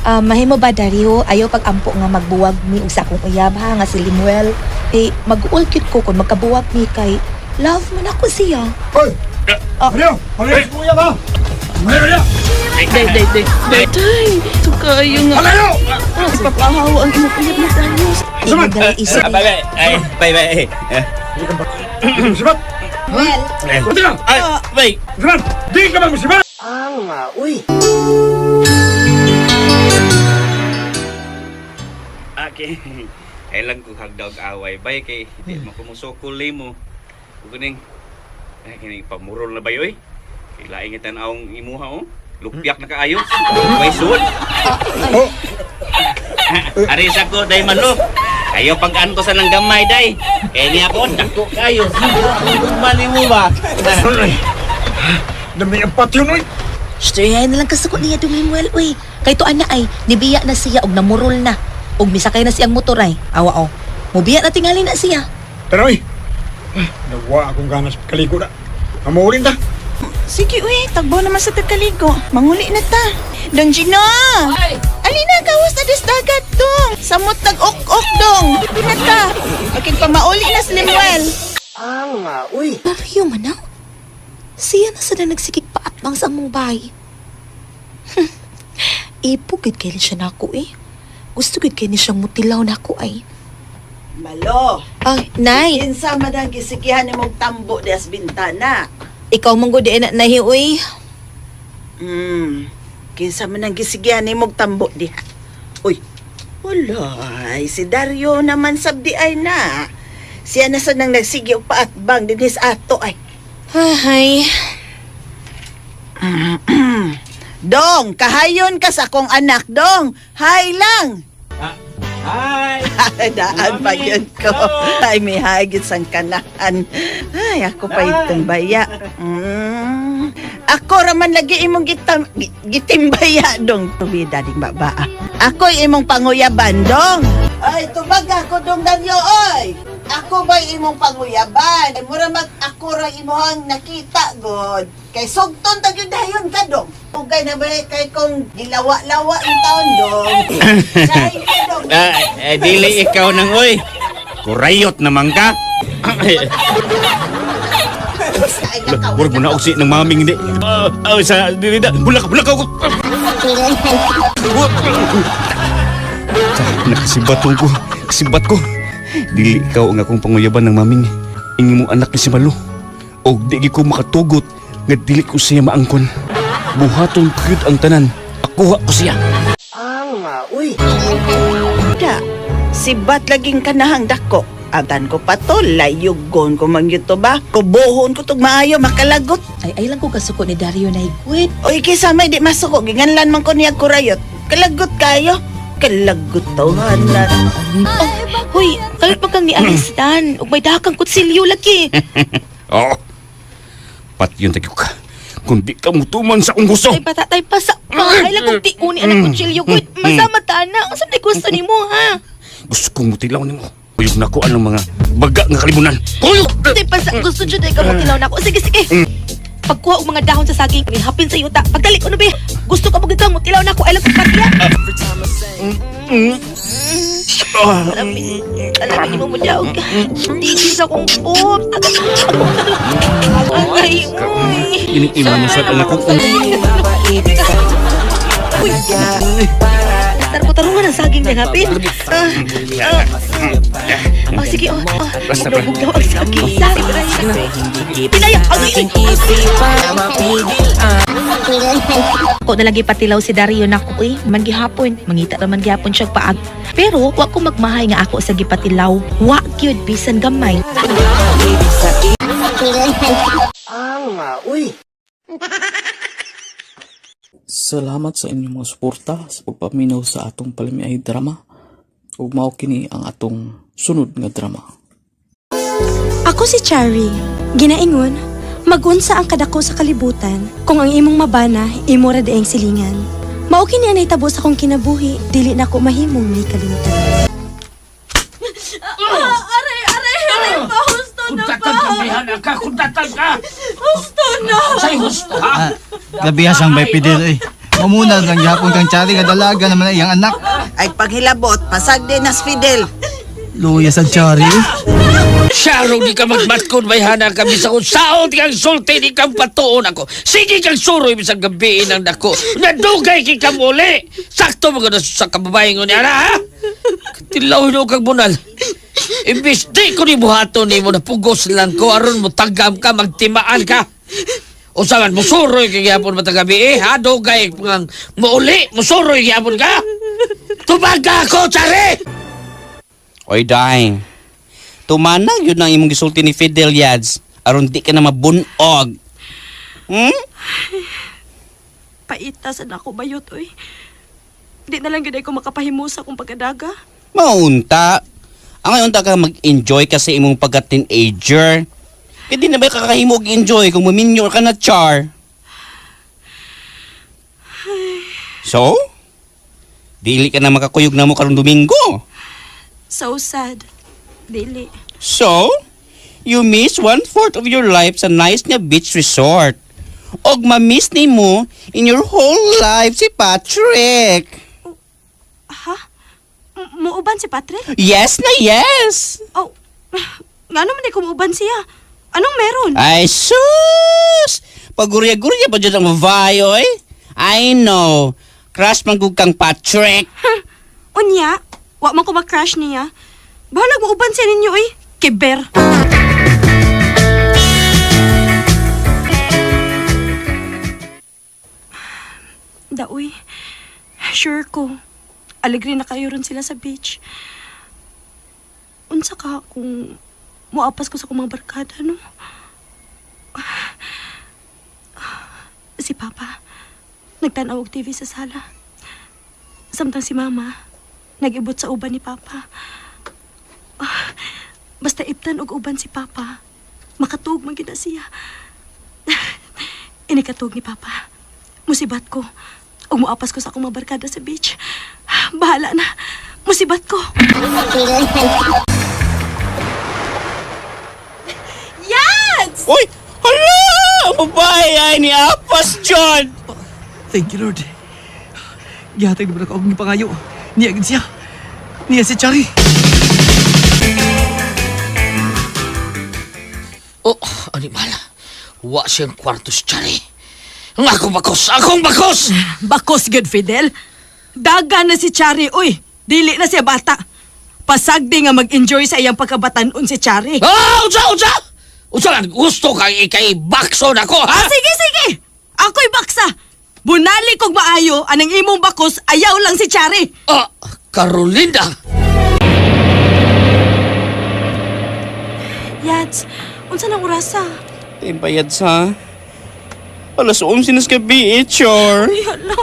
Ah, mahimo ba Dario, ayaw pag-ampo nga magbuwag mi og sa akong uyab ha nga si Limuel. Eh mag-uul gyud ko kung magkabuwag mi kay love man ako siya. Hoy! Ah. Mario! Mario! Kuya ba? Mario! Day, day, day. Day, sukayo nga. Palayo! Ipapahawa ang imong uyab na Dario. Suman! Dali isip. Ah, bye, bye. Ay, bye, bye. Eh, Musibat! Well, Pati lang! Ay, bye. Musibat! Di ka ba musibat? Okay. Ay lang ko hagdog away bay kay di mo kumusukol mo. Ug kining ay kining pamurol na bay oy. Kay laing tan-awong imuha oh. Lupyak na kaayo. Way sud. Oh! Ari sa ko day manok. Ayo pag-anto sa nang gamay day. Kay niya ko dako kayo. Gugma nimo ba? Dami ang patyon, oy! Storyahin na lang kasuko niya dong Limuel uy. Kay tuan na ay nibiya na siya og namurol na. Og misakay na siyang motor ay. Awa oh. Mubiya na tingali na siya. Tara, oy! Ah, Nawa akong ganas kaligo na. Amurin ta! Sige, uy, tagbo naman sa tagkaligo. Manguli na ta. Don Gino! Alina, gawas na des dagat, dong. Samot nag-ok-ok, dong. Na ta. Aking pamauli na si Limuel. Dario man na. Siya na sa na nagsikig paatbang sa among bahay. Ipo gid kay siya nako eh. Gusto gid kay ni siyang mutilaw nako ay. Malo, Ay, nay, kinsa man ang gisigihan nimong tambo des bintana. ikaw man gud na nahi uy. Kinsa man ang gisigihan nimong tambo diha. Uy, walay, si Dario naman sabdi ay na. Siya na sa nang nagsigi og paatbang dinhi sa ato ay. Ay, Dong, kahayon ka sa akong anak, dong. Hay lang. Hi. Daan pa yun ko. Ay, may hagit sang kanahan. Ay, ako pa itong baya. Ako raman lagi imong gitam, gitimbaya, dong. Tubi, dading baba. Ako imong panguyaban, dong. Ay, tubag ako, dong, Danyo, oy. Ako ba imong panguyaban? Ay, mura mag ako ra imuhang nakita, god. Kay sugton tag yun dayon ka, dong. Ugay na ba kay kong gilawa-lawa yung taon, dong. Say ka, dong. Ah, eh, dili ikaw nang oy. Kurayot naman ka. Murag mo na usi ng maming hindi. Ah, ah, sa dili na. Bulak bulak ako. Nakasibat ko. Kasibat ko. Dili ikaw ang akong panguyaban ng maming. Ingi mo anak ni si Malu. Og di gyud ko makatugot nga dili ko siya maangkon. Buhaton ko gyud ang tanan. Akuha ko siya. Da, sibat laging kanahang dako. Atan ko pa to, layugon ko man yun to ba? Kubuhon ko tog maayo, makalagot. ay ay lang ko kasuko ni Dario na higwit. Oy, kisa may di masuko, ginganlan man ko niya kurayot. Kalagot kayo. Kalagot tawhan na. Oh, huy, kalit pa kang ni Alistan. Ug may dakang kutsilyo lagi. Oo. Pat yun tagyo ka. Kung di ka mutuman sa akong gusto. Ay patatay pa sa pa. Ay lang kung tiuni anak kutsilyo ko. Masama ta na. Ang sa gusto nimo ha? Gusto kong mutilaw nimo. Kuyog na ko anong mga baga nga kalibunan. Kuyog! Tay pa sa gusto jud ay kamutilaw na ako. Sige sige. Pagkuha og mga dahon sa saging, hapin sa yuta. Pagdali ko no be. Gusto ka mo gid kang mutilaw na ako. Ay lang kung patiya. Alami, alami mo mo daw. Tigil sa akong pop. Ay, uy. Iniimo mo sa anak ko. Uy! Tar ko tarungan ang saging niya hapin. Ah, ah, ah, sige, oh. Ah, Basta, pre. bugnaw ang saging. Saging. Pinaya! Ay, ay, Ko na lagi patilaw si Dario nako eh, man gihapon, mangita raman gihapon siya paag. Pero wa ko magmahay nga ako sa gipatilaw. Wa gyud bisan gamay. Salamat sa inyong mga suporta sa pagpaminaw sa atong palamiay drama. Ug mao kini ang atong sunod nga drama. Ako si Chari. Ginaingon, magunsa ang kadako sa kalibutan kung ang imong mabana, imo ra dieng silingan. Mao kini ang nahitabo sa akong kinabuhi, dili na ko mahimong may kalimtan. Aray, aray, aray, pahusto na Kundatan ka, mihana ka! Kundatan ka! Husto na! Sa'y husto, ha? Gabi sang bay Fidel eh. Mamuna lang gihapon kang Chari nga dalaga naman ang iyang anak. Ay paghilabot, pasag din nas Fidel. Luya sa Chari. Siyaro, di ka magmatkon, may hana ka bisag unsaon kang sulti, di kang patuon ako. Sige kang suroy, bisag gabiin ang dako. Nadugay kay ka muli. Sakto mo na sa kababae ngo niya, ha? Tilaw hino kang bunal. Imbis di ko ni buhaton ni mo, napugos lang ko, aron mo tagam ka, magtimaan ka. Usaman, musuroy kay gihapon matagabi, eh, ha? Dugay kang muuli, musuroy gihapon ka. Tubaga ako, tsari! Oy, daing. Tumanag yun ang imong gisulti ni Fidel Yads. Aron di ka na mabunog. Hmm? Paita sa nako bayot, oy. Di na lang gid ko makapahimusa kung pagkadaga. Maunta. Ang ngayon ka mag-enjoy ka sa imong pagka-teenager. Kaya di na ba kakahimo og enjoy kung maminyor ka na char? So? Dili ka na makakuyog na mo karong Domingo. So sad. Dili. So, you miss one-fourth of your life sa nice nga beach resort. Og ma-miss nimo in your whole life si Patrick. Ha? Muuban si Patrick? Yes na yes! Oh, nga naman di ko muuban siya. Anong meron? Ay, sus! Pagurya-gurya pa dyan ang babae, oy. I know. Crush man gud kang Patrick. Unya, wa man ko ma-crush niya. Bahalag muuban siya ninyo, oy. Kiber. Daoy, sure ko. Alegre na kayo ron sila sa beach. Unsa ka kung muapas ko sa akong mga barkada, no? Si Papa, nagtanaw og TV sa sala. Samtang si Mama, nag-ibot sa uban ni Papa. Ah, basta ibtan og uban si Papa, makatuog man gid na siya. Inikatuog ni Papa. Musibat ko. Ug muapas ko sa akong mga barkada sa beach. Bahala na. Musibat ko. Yads! Uy! Hala! Ang babae ay ni Apas John! Thank you, Lord. Gihatag naman ako akong gipangayo. Niya gid siya. Niya si Chari. Oh, animal. Wa siyang kwarto si Chari. Ang akong bakos! Akong bakos! Bakos gud Fidel. Daga na si Chari, uy. Dili na siya bata. Pasagdi nga mag-enjoy sa iyang pagkabatanon si Chari. Ah! Unsa! Unsa! Unsa lang gusto kang ikay bakso na ko, ha? Ah, sige, sige. Ako'y baksa. Bunali kog maayo anang imong bakos, ayaw lang si Chari. Ah, Carolinda! Yads, unsa nang orasa? Timpa Yads, ha? Alas 11 na sa gabi, eh, char. Ay, hala.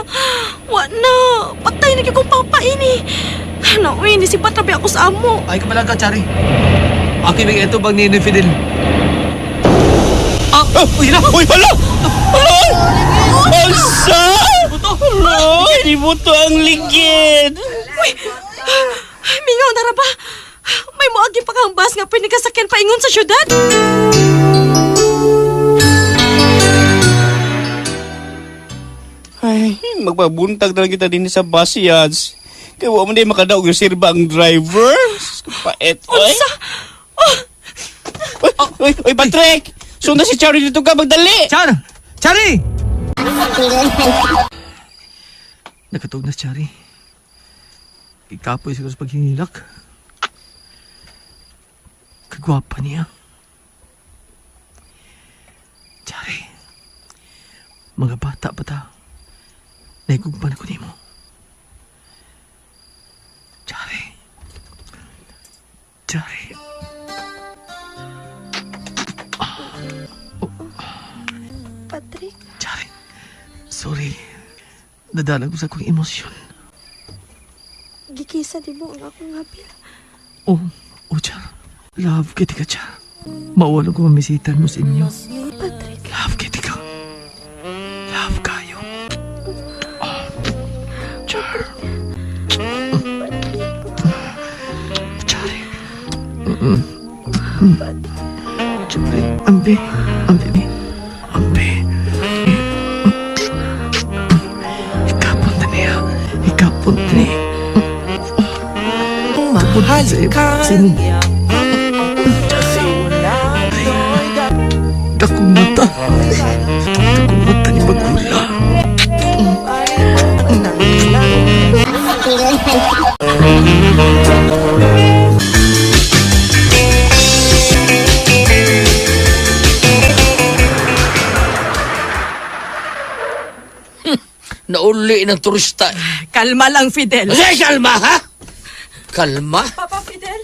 Wa na. Patay na gyud kong papa ini. Ano, uy, nisibat rabi ako sa amo. Ay ka ka, Chari. Ako yung ito bang ni Fidel. Ah, uy, hala! Uy, hala! Hala! Unsa? Hala! Nibuto ang ligid! Uy, mingaw na ra ba? May moagi pa kang bus nga pinigasakyan paingon sa syudad. Ay, magpabuntag na lang kita din sa bus, Yads. Kaya wa man din makadaog yung sirba ang driver. Paet, oy. Unsa? Uy, uy, uy, Patrick! Sundan si Chari dito ka, magdali! Char! Chari! Nakatug na si Chari. Ikapoy siguro sa paghingilak. Kagwapa niya. Chari, mga bata pa ta. Naigugman ko nimo. Chari. Chari. Patrick. Sorry. Nadala ko sa akong emosyon. Gikisa di mo ang akong hapil. Oh, oh, Char. Love kiti ka, Char. Mawala ko mamisitan mo sa inyo. Patrick. Love kiti ka. Love kayo. Oh, Char. Char. Mm-mm. Char. Ambe. Ambe. Ambe. Ikapon na niya. Ikapon na niya. Mahal ka niya. Dakong mata. Dakong mata ni Bagula. Nauli ng turista. Kalma lang, Fidel. Ay, kalma, ha? Kalma? Papa Fidel.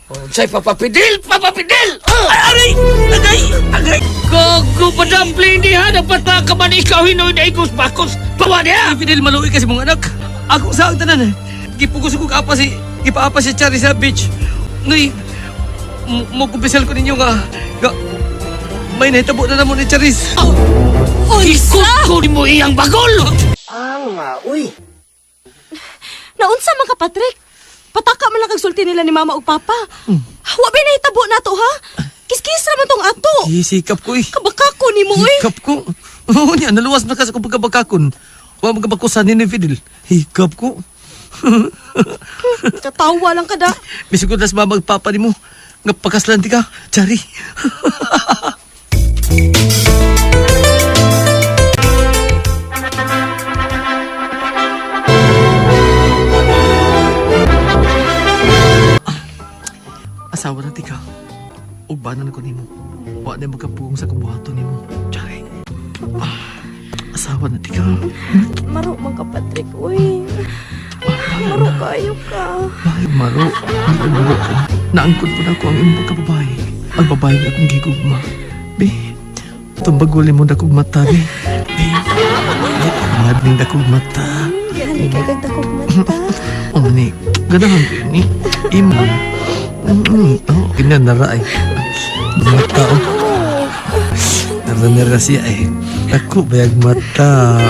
Oh, say, Papa Fidel! Papa Fidel! Oh! Ay, aray! Agay! Agay! Gago, Madam Blindy, ha? Dapat pa ka man ikaw hinoy na ikos bakos. Bawa niya! Ay, Fidel, maluwi kasi mong anak. Ako sa ang tanan. Gipugos ko kaapa si... Gipaapa si Chari sa beach. Ngay, mo kumpisal ko ninyo nga... nga may nahitabo na namo ni Charis. Oh! Ikot ko ni mo iyang bagol! Naunsa man ka, Patrick? Pataka man lang kag sulti nila ni Mama ug Papa. Wa ba nahitabo nato ha? Kiskis ra man tong ato. Eh, sikap ko eh. Kabakako nimo eh. Hikap ko. Oo niya, naluwas na kasi kung pagkabakakon. Wa magkabakusan ni Fidel. Hikap ko. Katawa lang kada. Bisugod na sa mama ug papa nimo. Nga pakaslan ti ka, Chari. Asawa na ti ka. Ugbanan ko nimo. Wa na magkapuong sa kumbuhaton nimo. Chari. Ah, asawa na ti ka. Maro man ka, Patrick. Uy. Maro kayo ka. Ay, maro. Ay, maro. Naangkod po na ako ang imong pagkababae. Ang babae nga akong gigugma. Be, tumbag uli mo dakog mata, be. Be, ay, ning dakog mata. Gani kay kag dakog mata. O, ni, ganahan ko ni. Imo. Oh, ganyan nara ay. Mata, oh. Nara nara siya eh. Ako, bayag mata.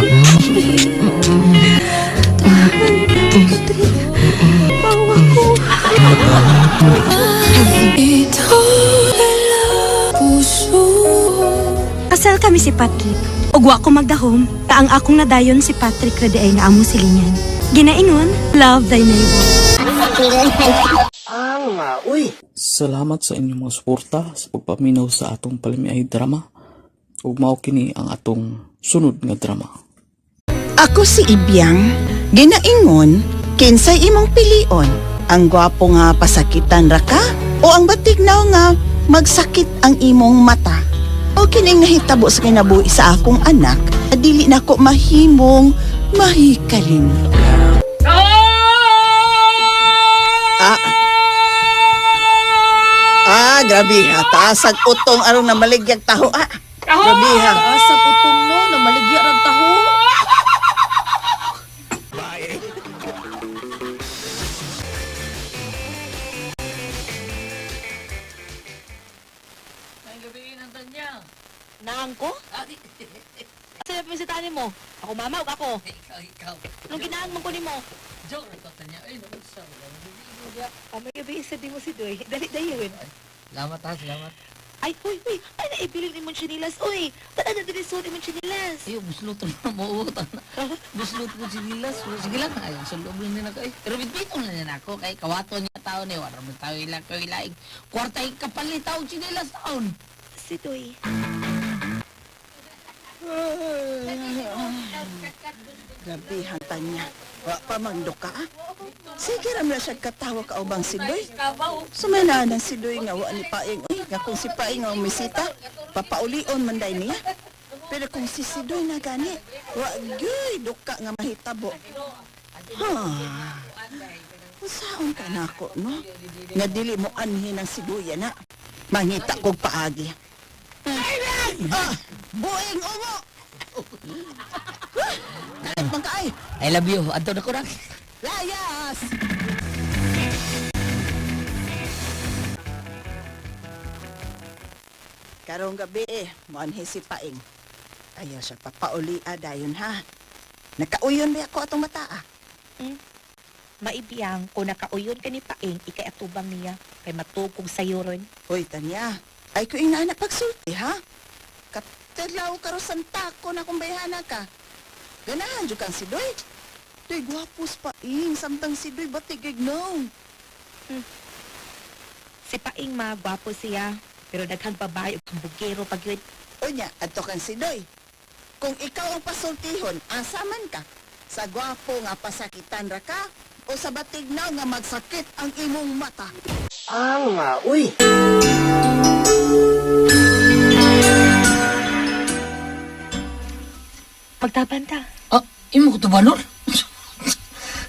Bawa ko. Mata. Kasal kami si Patrick. Ug wa ko magdahom, ta ang akong nadayon si Patrick ra di ay nga among silingan. Ginaingon, love thy neighbor. Salamat sa inyong mga suporta sa pagpaminaw sa atong palamiay drama. Ug mao kini ang atong sunod nga drama. Ako si Ibyang, ginaingon, kinsay imong pilion, ang gwapo nga pasakitan ra ka o ang batignaw nga magsakit ang imong mata. O kining nahitabo sa kinabuhi sa akong anak, dili na ko mahimong mahikalin. Ah. Ah, grabe ha. Taas ang utong aron na maligyag taho ah. Grabe ha. Taas ang utong no, namaligya rag taho. Naang ko? Sa bisitahan mo? Ako mama ug ako. Ikaw, ikaw. Nung ginaang man ko nimo. Joke na to, Tanya. Ay, naunsa. Pamay gabi isa di mo si Doy. Dali dayon. Salamat ha, salamat. Ay, huy, huy. Ay, naibilin imong chinilas, uy. Tara na dili suot imong chinilas. Ayo, buslot na mo. Buslot ko sinilas. Sige lang, ay, sa loob lang nila ko. eh. Pero bitbitong na niya ako. Kay kawato niya tao ni. Wala mo tao ilang ko ilaig. Kwarta kapal ni tao sinilas taon. Si Doy. Grabe hanta niya. Wa pa magduka ah. Sige ram na siya katawa ka ubang si Doy. Sumana na si Doy nga wa ni Paing. Uy, nga kung si Paing nga umisita, papaulion man day niya. Pero kung si si Doy na gani, wa gyuy duka nga mahitabo. Ha. Unsaon ka nako, no? Nga dili mo anhin ang siduya na. Mangita kog paagi. Ah, buing ungo. I love you. Adto na ko nang. Layas! Karong gabi eh, moanhi si Paing. Ayaw siya papauli dayon ha. Nakauyon ba ako atong mata ah. Maibiyang kung nakauyon ka ni Paing, ikay atubang niya. Kay matuog kong sayo ron. Hoy, Tanya, ay ko inaana pagsulti ha. Katelaw karosan tako na kung bayhana ka. Ganahan jud kang si Doy. Doy, gwapos Paing, samtang si Doy batigig no. Si Paing ma, gwapo siya. Pero daghang babae ug hambugero pag yun. Unya, adto kang si Doy. Kung ikaw ang pasultihon, asa man ka? Sa gwapo nga pasakitan ra ka o sa batignaw nga magsakit ang imong mata? Ah, uy. Pagtaban ta. Ah, imo ko to ba, Nor?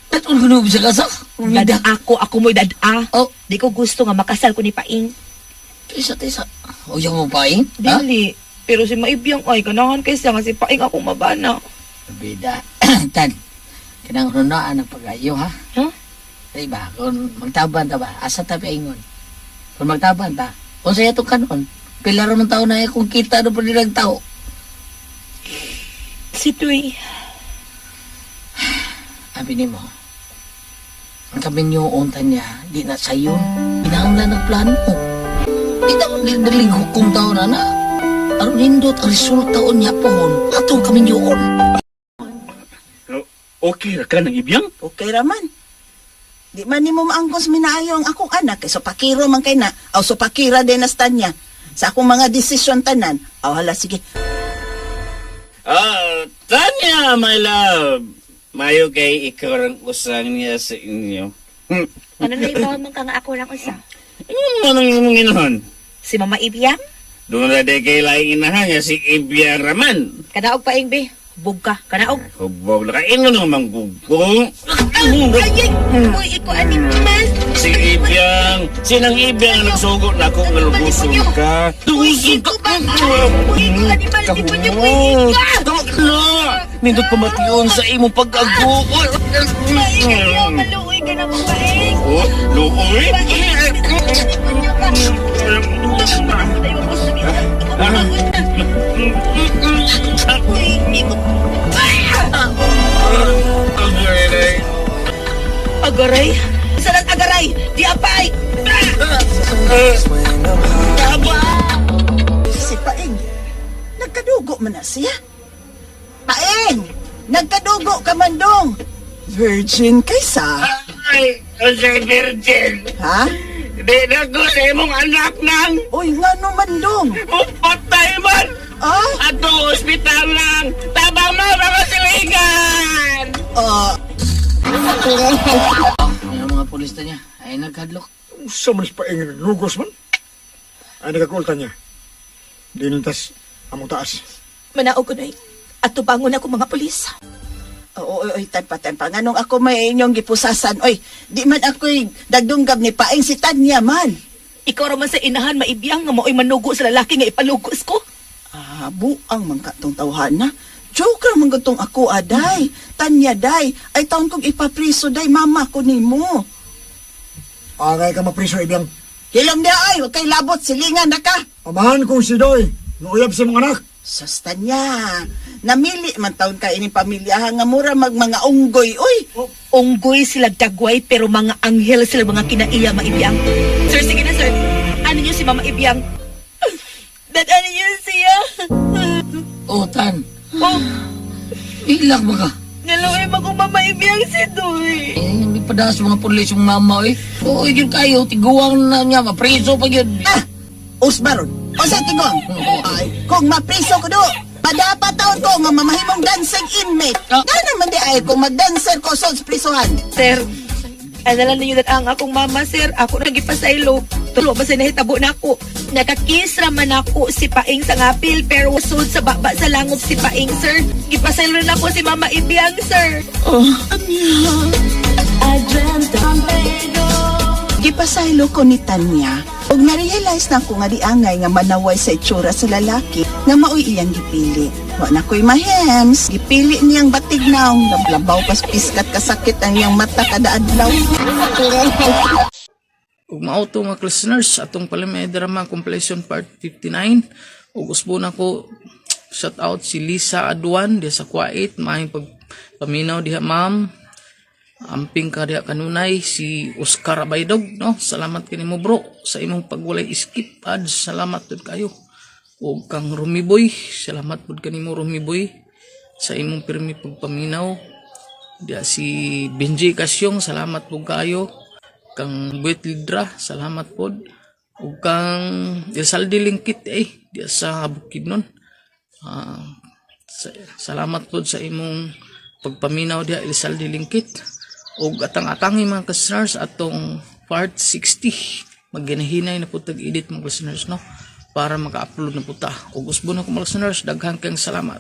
Datong ko na bisa ka sa? Dad ako, ako mo'y dad-a. Oh. Di ko gusto nga makasal ko ni Paing. Tisa, tisa. O yung mo paing? Ha? Dili. Pero si Maibiyang ay, ganahan kay siya nga si Paing ako mabana. Bida. Tan. Kanang runaan ang pag-ayo, ha? Huh? Di ba? Kung magtaban ta ba, asa ta paingon? Kung magtaban ta, kung saya itong kanon, pila ra man tao na eh, kung kita ano pa nilang tao. Si Tuy. Sabi ni mo, ang kaminyoon ta niya, di na sayon. Pinahanglan ang plano. Di na daling hukom tao na na. Aron nindot ang resulta o niya pohon, atong kaminyoon. Okay ra ka ng ibiyang? Okay raman. Di man nimo maangkos minaayo ang akong anak kay supakiro man kay na aw supakira din na niya sa akong mga desisyon tanan. Aw hala sige. Ah, Tanya, my love. Mayo kay ikaw ang usang niya sa inyo. Ano na ibaw man ka nga ako lang usa? Ano man ang imong inahan? Si Mama Ibiyang? Doon na di kay laing inahan niya si Ibiyang Raman. Kanaog Paing be. Bug ka. Kanaog. Hubog na kain mo naman gugong. Ay, ay! Uy, iko animal! Si Ibiyang, sinang Ibiyang ang nagsugot na ako nga luguson ka. Luguson ka! Uy, iko animal! Di po niyo Kahumot! Tawag na! Nindot pamation sa imong pag-ago. Paing, ayaw, maluoy ka na mo, Paing! Oh, luoy? Agaray? Salat agaray! Di apay! Si Paing. Nagkadugo man na siya. Paing! Nagkadugo ka man dong. Virgin kaysa. Ay, unsay virgin. Ha? Di na ko sa imong anak nang. Uy, ngano man dong? Mupatay man! Ah? Ato ospital lang! Tabang mo mga silingan! Ah, Ay, ang mga pulis ta niya, ay nagkadlok. Usa man sa paing lugos man. Ay nagkakulta niya. Dinintas among taas. Manaog ko na At tubangon ako mga pulis. Oo, oy, oy, tanpa, tanpa. Nganong ako may inyong gipusasan. Oy, di man ako'y dagdunggab ni Paing si Tanya man. Ikaw raman sa inahan maibiyang nga mao'y manugo sa lalaki nga ipalugos ko. Ah, buang man ka tong tawhana. Joker man gutong ako, aday. Tanya, day. Ay taon kong ipapriso, day. Mama ko nimo. Angay ka mapriso ibiyang. Hilom niya, ay. Huwag kay labot. Silingan na ka. Amahan kong si Doy. Nuuyab sa mga anak. Sus, Tanya. Namili man taon ka ining pamilya ha, nga mura mag mga unggoy. Uy, Unggoy sila dagway pero mga anghel sila mga kinaiya maibiyang. Sir, sige na sir. Ano niyo si Mama Ibiyang? Dad, ano niyo siya? Oh, tan. Oh, Ilak ba ka? naluoy mo kung Mama Ibiyang si Doy. Eh, hindi pa das mga pulis yung mama, eh. Oo, yun kayo, tiguang na niya, mapriso pa yun. ah, usbaron. O sa tigong. Ay, kung mapriso ko do, padapat taon ko nga mamahimong dancing inmate. Ah. Nga naman di ay kung magdancer ko sa prisuhan. Sir, ano ninyo dat ang akong mama, sir. Ako nagipasaylo. Tulo ba sa nahitabo na ako. Nakakiss raman ako si Paing sa ngapil pero sud sa baba sa langop si Paing, sir. Gipasaylo na ako si Mama Ibiyang, sir. Oh, Anya. I dreamt of Gipasaylo ko ni Tanya ug na-realize na ko nga diangay nga manaway sa itsura sa lalaki nga maoy iyang gipili. Wa na ko'y mahems, gipili niyang batig naong lablabaw pas piskat kasakit ang iyang mata kada adlaw. Ug mao to, mga listeners, atong Palamay Drama Compilation Part 59. Ug usbo na ko shout out si Lisa Aduan diha sa Kuwait, maayong pagpaminaw diha, ma'am. Amping ka diha kanunay. Si Oscar Abaydog, no, salamat kanimo, bro, sa imong pagwalay skip ads, salamat pud kayo. Ug kang Rumi Boy, salamat pud kanimo, Rumi Boy, sa imong pirmi pagpaminaw diha. Si Benji Kasyong, salamat pud kayo. Kang Buit Lidra, salamat pod. Ug kang Elsaldi Lingkit eh diha sa Bukidnon. Ah, salamat pod sa imong pagpaminaw diha, Elsaldi Lingkit. Ug atang-atangi, mga listeners, atong part 60. Magginahinay na po tag edit, mga listeners, no, para maka-upload na po ta. Ug usbo na ko, mga listeners, daghang kayong salamat.